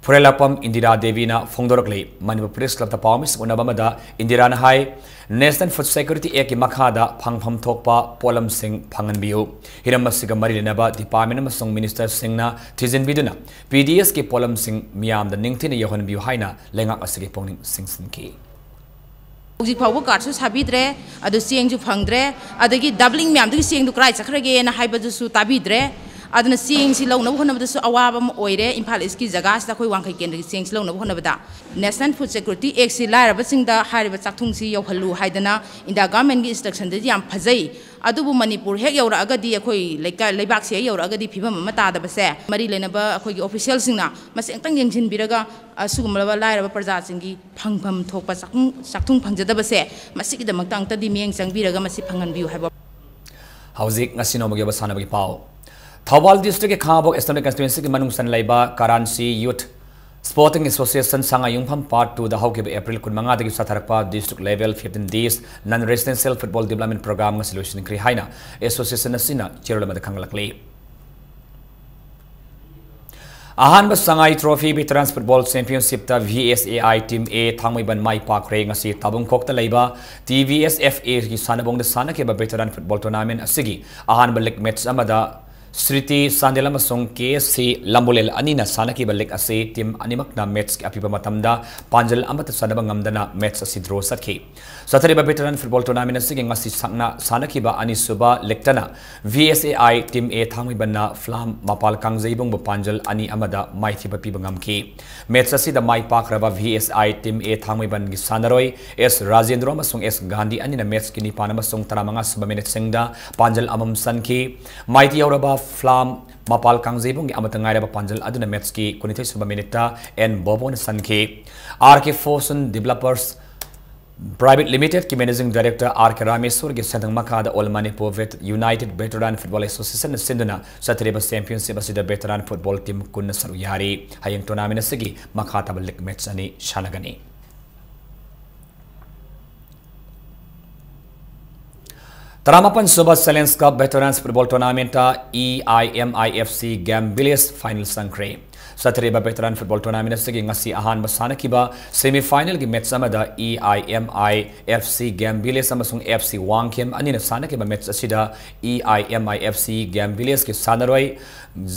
ꯐꯨꯔꯦꯂꯥꯄꯝ Indira ꯗꯦꯕꯤꯅ ꯐꯣꯡꯗꯣꯔꯛꯂꯤ꯫ Manipur Press Clubꯇ ꯄꯥꯎꯃꯤꯁꯤꯡ ꯎꯅꯕ ꯑꯃꯗ ꯏꯟꯗꯤꯔꯥꯅ ꯍꯥꯏ, National Food Security Actꯀꯤ ꯃꯈꯥꯗ ꯐꯪꯐꯝ ꯊꯣꯛꯄ ꯄꯣꯠꯂꯝꯁꯤꯡ ꯐꯪꯍꯟꯕꯤꯌꯨ꯫ ꯍꯤꯔꯝ ꯑꯁꯤꯒ ꯃꯔꯤ ꯂꯩꯅꯕ department ꯑꯃꯁꯨꯡ ministerꯁꯤꯡꯅ ꯊꯤꯖꯤꯟꯕꯤꯗꯨꯅ P D Sꯀꯤ ꯄꯣꯠꯂꯝꯁꯤꯡ ꯃꯤꯌꯥꯝꯗ ꯅꯤꯡꯊꯤꯅ ꯌꯧꯍꯟꯕꯤꯌꯨ ꯍꯥꯏꯅ ꯂꯩꯉꯥꯛ ꯑꯁꯤꯒꯤ ꯄꯨꯛꯅꯤꯡ ꯆꯤꯡꯁꯤꯟꯈꯤ꯫ ꯍꯧꯖꯤꯛ ꯐꯥꯎꯕ cardꯁꯨ ꯁꯥꯕꯤꯗ꯭ꯔꯦ, ꯑꯗꯨ ꯆꯦꯡꯁꯨ ꯐꯪꯗ꯭ꯔꯦ, ꯑꯗꯒꯤ doubling ꯃꯌꯥꯝꯗꯨꯒꯤ ꯆꯦꯡꯗꯨ ꯀꯗꯥꯏ ꯆꯠꯈ꯭ꯔꯒꯦꯅ ꯍꯥꯏꯕꯗꯨꯁꯨ ꯇꯥꯕꯤꯗ꯭ꯔꯦ꯫ ꯑꯗꯨꯅ ꯆꯦꯡꯁꯤ ꯂꯧꯅꯕ ꯍꯣꯠꯅꯕꯗꯁꯨ ꯑꯋꯥꯕ ꯑꯃ ꯑꯣꯏꯔꯦ꯫ ꯏꯝꯐꯥꯜ Eastꯀꯤ ꯖꯒꯥꯁꯤꯗ ꯑꯩꯈꯣꯏ ꯋꯥꯡꯈꯩ ꯀꯦꯟꯗ꯭ꯔꯒꯤ ꯆꯦꯡꯁꯤ ꯂꯧꯅꯕ ꯍꯣꯠꯅꯕꯗ National Food Security Actꯁꯤ ꯂꯥꯏꯔꯕꯁꯤꯡꯗ ꯍꯥꯏꯔꯤꯕ ꯆꯥꯛꯊꯨꯡꯁꯤ ꯌꯧꯍꯜꯂꯨ ꯍꯥꯏꯗꯅ India governmentꯀꯤ instructionꯗꯗꯤ ꯌꯥꯝ ꯐꯖꯩ꯫ ꯑꯗꯨꯕꯨ ꯃꯅꯤꯄꯨꯔ ꯍꯦꯛ ꯌꯧꯔꯛꯑꯒꯗꯤ ꯑꯩꯈꯣꯏ ꯂꯩꯀꯥꯏ, ꯂꯩꯕꯥꯛꯁꯤ ꯍꯦꯛ ꯌꯧꯔꯛꯑꯒꯗꯤ ꯐꯤꯕꯝ ꯑꯃ ꯇꯥꯗꯕꯁꯦ ꯃꯔꯤ ꯂꯩꯅꯕ ꯑꯩꯈꯣꯏꯒꯤ officialꯁꯤꯡꯅ ꯃꯁꯤ ꯑꯃꯨꯛꯇꯪ ꯌꯦꯡꯁꯤꯟꯕꯤꯔꯒ ꯑꯁꯤꯒꯨꯝꯂꯕ ꯂꯥꯏꯔꯕ ꯄ꯭ꯔꯖꯥꯁꯤꯡꯒꯤ ꯐꯪꯐꯝ ꯊꯣꯛꯄ ꯆꯥꯛꯊꯨꯡ, ꯆꯥꯛꯊꯨꯡ ꯐꯪꯖꯗꯕꯁꯦ ꯃꯁꯤꯒꯤꯗꯃꯛꯇ ꯑꯃꯨꯛꯇꯗꯤ ꯃꯤꯠꯌꯦꯡ ꯆꯪꯕꯤꯔꯒ ꯃꯁꯤ ꯐꯪꯍꯟꯕꯤꯌꯨ ꯍꯥꯏꯕ꯫ ꯍꯧꯖꯤꯛ ꯉꯁꯤ ꯅꯣꯡꯃꯒꯤ ꯑꯣꯏꯕ ꯁꯥꯟꯅꯕꯒꯤ ꯄꯥꯎ꯫ ꯊꯧꯕꯥꯜ districtꯀꯤ ꯈꯥꯉꯕꯣꯛ Assembly Constituencyꯒꯤ ꯃꯅꯨꯡ ꯆꯟꯅ ꯂꯩꯕ ꯀꯥꯔꯥꯟꯁꯤ Youth Sporting Association ꯁꯉꯥꯏ ꯌꯨꯝꯐꯝ Part twoꯗ ꯍꯧꯈꯤꯕ April ꯀꯨꯟꯃꯉꯥꯗꯒꯤ ꯆꯠꯊꯔꯛꯄ district level fifteen days non residential football development program ꯉꯁꯤ ꯂꯣꯏꯁꯤꯟꯈ꯭ꯔꯦ ꯍꯥꯏꯅ association ꯑꯁꯤꯅ ꯆꯦꯔꯣꯜ ꯑꯃꯗ ꯈꯪꯍꯜꯂꯛꯂꯤ꯫ ꯑꯍꯥꯟꯕ ꯁꯉꯥꯏ Trophy Veterans Football Championshipꯇ V S A I Team A ꯊꯥꯡꯃꯩꯕꯟ ꯃꯥꯏ ꯄꯥꯛꯈ꯭ꯔꯦ꯫ ꯉꯁꯤ ꯇꯥꯕꯨꯡꯈꯣꯛꯇ ꯂꯩꯕ T V S F Aꯒꯤ ꯁꯥꯟꯅꯕꯨꯡꯗ ꯁꯥꯟꯅꯈꯤꯕ veteran football tournament ꯑꯁꯤꯒꯤ ꯑꯍꯥꯟꯕ league match ꯑꯃꯗ ꯁ꯭ꯔꯤꯇꯤ ꯆꯥꯟꯗꯦꯜ ꯑꯃꯁꯨꯡ ꯀꯦ ꯑꯦꯁ ꯁꯤ ꯂꯝꯕꯨꯂꯦꯜ ꯑꯅꯤꯅ ꯁꯥꯟꯅꯈꯤꯕ ꯂꯤꯒ ꯑꯁꯤ ꯇꯤꯝ ꯑꯅꯤꯃꯛꯅ ꯃꯦꯠꯁꯀꯤ ꯑꯄꯤꯕ ꯃꯇꯝꯗ ꯄꯥꯟꯖꯜ ꯑꯃꯠꯇ ꯆꯟꯅꯕ ꯉꯝꯗꯅ ꯃꯦꯠꯁ ꯑꯁꯤ ꯗ꯭ꯔꯣ ꯆꯠꯈꯤ꯫ ꯆꯠꯊꯔꯤꯕ ꯚꯦꯇꯔꯥꯟ ꯐꯨꯠꯕꯣꯜ ꯇꯣꯔꯅꯥꯃꯦꯟꯠ ꯑꯁꯤꯒꯤ ꯉꯁꯤ ꯁꯛꯅ ꯁꯥꯟꯅꯈꯤꯕ ꯑꯅꯤꯁꯨꯕ ꯂꯤꯒꯇꯅ V S A I team ꯑꯦ ꯊꯥꯡꯃꯩꯕꯟꯅ ꯐ꯭ꯂꯥꯝ ꯃꯄꯥꯜ ꯀꯥꯡꯖꯩꯕꯨꯡꯕꯨ ꯄꯥꯟꯖꯜ ꯑꯅꯤ ꯑꯃꯗ ꯃꯥꯏꯊꯤꯕ ꯄꯤꯕ ꯉꯝꯈꯤ꯫ ꯃꯦꯠꯁ ꯑꯁꯤꯗ ꯃꯥꯏ ꯄꯥꯛꯈ꯭ꯔꯕ ꯚꯤ ꯑꯦꯁ ꯑꯥꯏ ꯇꯤꯝ ꯑꯦ ꯊꯥꯡꯃꯩꯕꯟꯒꯤ ꯁꯥꯟꯅꯔꯣꯏ ꯑꯦꯁ ꯔꯥꯖꯦꯟꯗ꯭ꯔꯣ ꯑꯃꯁꯨꯡ ꯑꯦꯁ ꯒꯥꯟꯙꯤ ꯑꯅꯤꯅ ꯃꯦꯠꯁꯀꯤ ꯅꯤꯄꯥꯟ ꯑꯃꯁꯨꯡ ꯇꯔꯥꯃꯉꯥ ꯁꯨꯕ ꯃꯤꯅꯤꯠꯁꯤꯡꯗ ꯄꯥꯟꯖꯜ ꯑꯃꯃꯝ ꯆꯟꯈꯤ꯫ ꯃꯥꯏꯊꯤ ꯌꯧꯔꯕ ꯐ꯭ꯂꯥꯝ ꯃꯄꯥꯜ ꯀꯥꯡꯖꯩꯕꯨꯡꯒꯤ ꯑꯃꯠꯇ ꯉꯥꯏꯔꯕ ꯄꯥꯟꯖꯜ ꯑꯗꯨꯅ ꯃꯦꯠꯁꯀꯤ ꯀꯨꯟꯅꯤꯊꯣꯏ ꯁꯨꯕ ꯃꯤꯅꯤꯠꯇ ꯑꯦꯟ ꯕꯣꯕꯣꯅ ꯆꯟꯈꯤ꯫ R K fashion developers private ꯂꯤꯃꯤꯇꯦꯗꯀꯤ ꯃꯦꯅꯦꯖꯤꯡ ꯗꯥꯏꯔꯦꯛꯇꯔ ꯑꯥꯔ ꯀꯦ ꯔꯥꯃꯦꯁꯣꯔꯒꯤ ꯁꯦꯟꯊꯪ ꯃꯈꯥꯗ all Manipur vet-, united veteran football ꯑꯦꯁꯣꯁꯤꯌꯦꯁꯟꯅ ꯁꯤꯟꯗꯨꯅ ꯆꯠꯊꯔꯤꯕ ꯆꯦꯝꯄꯤꯌꯟꯁꯤꯞ ꯑꯁꯤꯗ ꯚꯦꯇꯔꯥꯟ ꯐꯨꯠꯕꯣꯜ ꯇꯤꯝ ꯀꯨꯟꯅ ꯁꯔꯨꯛ ꯌꯥꯔꯤ꯫ ꯍꯌꯦꯡ ꯇꯣꯔꯅꯥꯃꯦꯟ ꯑꯁꯤꯒꯤ ꯃꯈꯥ ꯇꯥꯕ ꯂꯤꯒ ꯃꯦꯠꯁ ꯑꯅꯤ ꯁꯥꯟꯅꯒꯅꯤ꯫ ꯇꯔꯥꯃꯥꯄꯟ ꯁꯨꯕ ꯆꯦꯂꯦꯟꯖ ꯀꯞ ꯚꯦꯇꯔꯥꯟꯁ ꯐꯨꯠꯕꯣꯜ ꯇꯣꯔꯅꯥꯃꯦꯟꯠꯇ E I M I F C game village final ꯆꯪꯈ꯭ꯔꯦ꯫ ꯆꯠꯊꯔꯤꯕ ꯚꯦꯇꯔꯥꯟ ꯐꯨꯠꯕꯣꯜ ꯇꯣꯔꯅꯥꯃꯦꯟꯠ ꯑꯁꯤꯒꯤ ꯉꯁꯤ ꯑꯍꯥꯟꯕ ꯁꯥꯟꯅꯈꯤꯕ ꯁꯦꯃꯤ ꯐꯥꯏꯅꯦꯜꯒꯤ ꯃꯦꯠꯁ ꯑꯃꯗ E I M I F C game village ꯑꯃꯁꯨꯡ ꯑꯦꯐ ꯁꯤ ꯋꯥꯡꯈꯦꯝ ꯑꯅꯤꯅ ꯁꯥꯟꯅꯈꯤꯕ ꯃꯦꯠꯁ ꯑꯁꯤꯗ E I M I F C game ꯚꯤꯂꯦꯖꯀꯤ ꯁꯥꯟꯅꯔꯣꯏ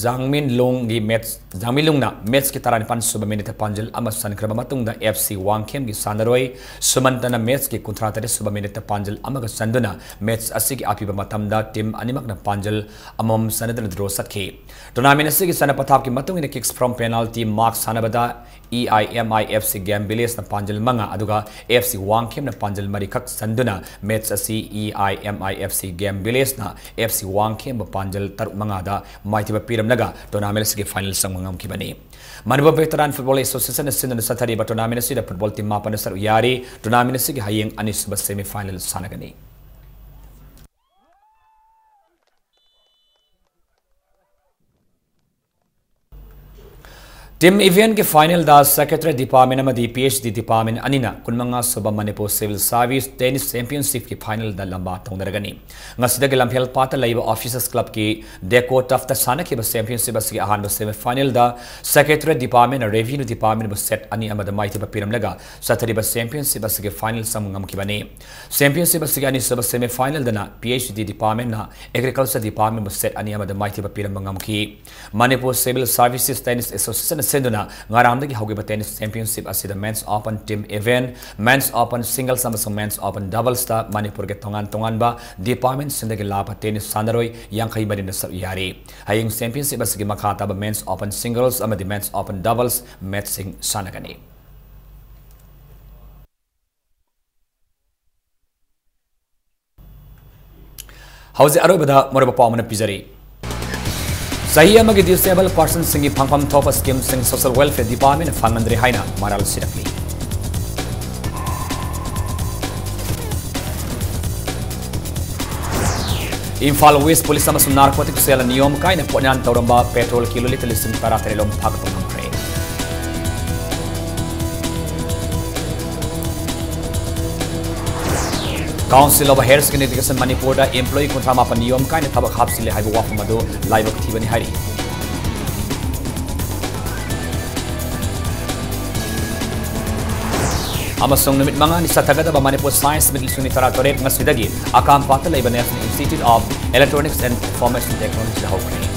ꯖꯥꯡꯃꯤꯟ ꯂꯨꯡꯒꯤ ꯃꯦꯠꯁ, ꯖꯥꯡꯃꯤꯟ ꯂꯨꯡꯅ ꯃꯦꯠꯁꯀꯤ ꯇꯔꯥꯅꯤꯄꯥꯟ ꯁꯨꯕ ꯃꯤꯅꯤꯠꯇ ꯄꯥꯟꯖꯜ ꯑꯃ ꯆꯟꯈ꯭ꯔꯕ ꯃꯇꯨꯡꯗ ꯑꯦꯐ ꯁꯤ ꯋꯥꯡꯈꯦꯝꯒꯤ ꯁꯥꯟꯅꯔꯣꯏ ꯁꯨꯃꯟꯇꯅ ꯃꯦꯠꯁꯀꯤ ꯀꯨꯟꯊ꯭ꯔꯥ ꯇꯔꯦꯠ ꯁꯨꯕ ꯃꯤꯅꯤꯠꯇ ꯄꯥꯟꯖꯜ ꯑꯃꯒ ꯆꯟꯗꯨꯅ ꯃꯦꯠꯁ ꯑꯁꯤꯒꯤ ꯑꯄꯤꯕ ꯃꯇꯝꯗ ꯇꯤꯝ ꯑꯅꯤꯃꯛꯅ ꯄꯥꯟꯖꯜ ꯑꯃꯃꯝ ꯆꯟꯅꯗꯨꯅ ꯗ꯭ꯔꯣ ꯆꯠꯈꯤ꯫ ꯇꯣꯔꯅꯥꯃꯦꯟ ꯑꯁꯤꯒꯤ ꯆꯠꯅ ꯄꯊꯥꯞꯀꯤ ꯃꯇꯨꯡ ꯏꯟꯅ ꯀꯤꯛꯁ ꯐ꯭ꯔꯣꯝ ꯄꯦꯅꯥꯜꯇꯤ ꯃꯥꯔꯛ ꯁꯥꯟꯅꯕꯗ E I M I F C game ꯚꯤꯂꯦꯖꯅ ꯄꯥꯟꯖꯜ ꯃꯉꯥ, ꯑꯗꯨꯒ ꯑꯦꯐ ꯁꯤ ꯋꯥꯡꯈꯦꯝꯅ ꯄꯥꯟꯖꯜ ꯃꯔꯤꯈꯛ ꯆꯟꯗꯨꯅ ꯃꯦꯠꯁ ꯑꯁꯤ E I M I F C game ꯚꯤꯂꯦꯖꯅ ꯑꯦꯐ ꯁꯤ ꯋꯥꯡꯈꯦꯝꯕꯨ ꯄꯥꯟꯖꯜ ꯇꯔꯨꯛ ꯃꯉꯥꯗ ꯃꯥꯏꯊꯤꯕ ꯄꯤꯔꯝꯂꯒ ꯇꯣꯔꯅꯥꯃꯦꯟ ꯑꯁꯤꯒꯤ ꯐꯥꯏꯅꯦꯜ ꯆꯪꯕ ꯉꯝꯈꯤꯕꯅꯤ꯫ ꯃꯅꯤꯄꯨꯔ ꯚꯦꯇꯔꯥꯟ ꯐꯨꯠꯕꯣꯜ ꯑꯦꯁꯣꯁꯤꯌꯦꯁꯟꯅ ꯁꯤꯟꯗꯨꯅ ꯆꯠꯊꯔꯤꯕ ꯇꯣꯔꯅꯥꯃꯦꯟ ꯑꯁꯤꯗ ꯐꯨꯠꯕꯣꯜ ꯇꯤꯝ ꯃꯥꯄꯟꯅ ꯁꯔꯨꯛ ꯌꯥꯔꯤ꯫ ꯇꯣꯔꯅꯥꯃꯦꯟ ꯑꯁꯤꯒꯤ ꯍꯌꯦꯡ ꯑꯅꯤꯁꯨꯕ ꯁꯦꯃꯤ ꯐꯥꯏꯅꯦꯜ ꯁꯥꯟꯅꯒꯅꯤ꯫ Team event ꯀꯤ final ꯗ Secretariat Department ꯑꯃꯗꯤ P H D Department ꯑꯅꯤꯅ ꯀꯨꯟꯃꯉꯥ ꯁꯨꯕ Manipur Civil Service Tennis Championship ꯀꯤ final ꯗ ꯂꯝꯕꯥ ꯇꯧꯅꯔꯒꯅꯤ꯫ ꯉꯁꯤꯗꯒꯤ ꯂꯝꯐꯦꯜ ꯄꯥꯠꯇ ꯂꯩꯕ Officers Club ꯀꯤ Deco Turf ꯇ ꯁꯥꯟꯅꯈꯤꯕ championship ꯑꯁꯤꯒꯤ ꯑꯍꯥꯟꯕ semi final ꯗ Secretariat Department ꯅ Revenue Department ꯕꯨ set ꯑꯅꯤ ꯑꯃꯗ ꯃꯥꯏꯊꯤꯕ ꯄꯤꯔꯝꯂꯒ ꯆꯠꯊꯔꯤꯕ championship ꯑꯁꯤꯒꯤ final ꯆꯪꯕ ꯉꯝꯈꯤꯕꯅꯤ꯫ Championship ꯑꯁꯤꯒꯤ ꯑꯅꯤꯁꯨꯕ semi final ꯗꯅ P H D Department ꯅ Agriculture Department ꯕꯨ set ꯑꯅꯤ ꯑꯃꯗ ꯃꯥꯏꯊꯤꯕ ꯄꯤꯔꯝꯕ ꯉꯝꯈꯤ꯫ Manipur Civil Services Tennis Association ꯅ ꯁꯤꯟꯗꯨꯅ ꯉꯔꯥꯡꯗꯒꯤ ꯍꯧꯈꯤꯕ tennis championship ꯑꯁꯤꯗ Men's Open team event, Men's Open singles ꯑꯃꯁꯨꯡ Men's Open doubles ꯇ ꯃꯅꯤꯄꯨꯔꯒꯤ ꯇꯣꯉꯥꯟ ꯇꯣꯉꯥꯟꯕ department ꯁꯤꯡꯗꯒꯤ ꯂꯥꯛꯄ tennis ꯁꯥꯟꯅꯔꯣꯏ ꯌꯥꯡꯈꯩ ꯃꯔꯤꯅ ꯁꯔꯨꯛ ꯌꯥꯔꯤ꯫ ꯍꯌꯦꯡ championship ꯑꯁꯤꯒꯤ ꯃꯈꯥ ꯇꯥꯕ Men's Open singles ꯑꯃꯗꯤ Men's Open doubles match ꯁꯤꯡ ꯁꯥꯟꯅꯒꯅꯤ꯫ ꯍꯧꯖꯤꯛ ꯑꯔꯣꯏꯕꯗ ꯃꯔꯨꯑꯣꯏꯕ ꯄꯥꯎ ꯑꯃꯅ ꯄꯤꯖꯔꯤ꯫ ꯆꯍꯤ ꯑꯃꯒꯤ disabled person ꯁꯤꯡꯒꯤ ꯐꯪꯐꯝ ꯊꯣꯛꯄ scheme ꯁꯤꯡ Social Welfare Department ꯅ ꯐꯪꯍꯟꯗ꯭ꯔꯦ ꯍꯥꯏꯅ ꯃꯔꯥꯜ ꯁꯤꯔꯛꯂꯤ꯫ ꯏꯝꯐꯥꯜ West Police ꯑꯃꯁꯨꯡ Narcotic Cell ꯅ ꯅꯤꯌꯣꯝ ꯀꯥꯏꯅ ꯄꯣꯠꯌꯥꯟ ꯇꯧꯔꯝꯕ petrol kilo litre ꯂꯤꯁꯤꯡ ꯇꯔꯥ ꯇꯔꯦꯠ ꯂꯣꯝ ꯐꯥꯒꯠꯄ ꯉꯝꯈ꯭ꯔꯦ꯫ Council of Higher Secondary Education ꯃꯅꯤꯄꯨꯔꯗ employee ꯀꯨꯟꯊ꯭ꯔꯥ ꯃꯥꯄꯟ ꯅꯤꯌꯣꯝ ꯀꯥꯏꯅ ꯊꯕꯛ ꯍꯥꯞꯆꯤꯜꯂꯦ ꯍꯥꯏꯕ ꯋꯥꯐꯝ ꯑꯗꯨ ꯂꯥꯏꯕꯛ ꯊꯤꯕꯅꯤ ꯍꯥꯏꯔꯤ꯫ ꯑꯃꯁꯨꯡ ꯅꯨꯃꯤꯠ ꯃꯉꯥꯅꯤ ꯆꯠꯊꯒꯗꯕ Manipur Science Meet ꯂꯤꯁꯤꯡ ꯑꯅꯤ ꯇꯔꯥꯇꯔꯦꯠ ꯉꯁꯤꯗꯒꯤ ꯑꯀꯥꯝꯄꯥꯠꯇ ꯂꯩꯕ National Institute of Electronics and Information Technology ꯗ ꯍꯧꯈ꯭ꯔꯦ꯫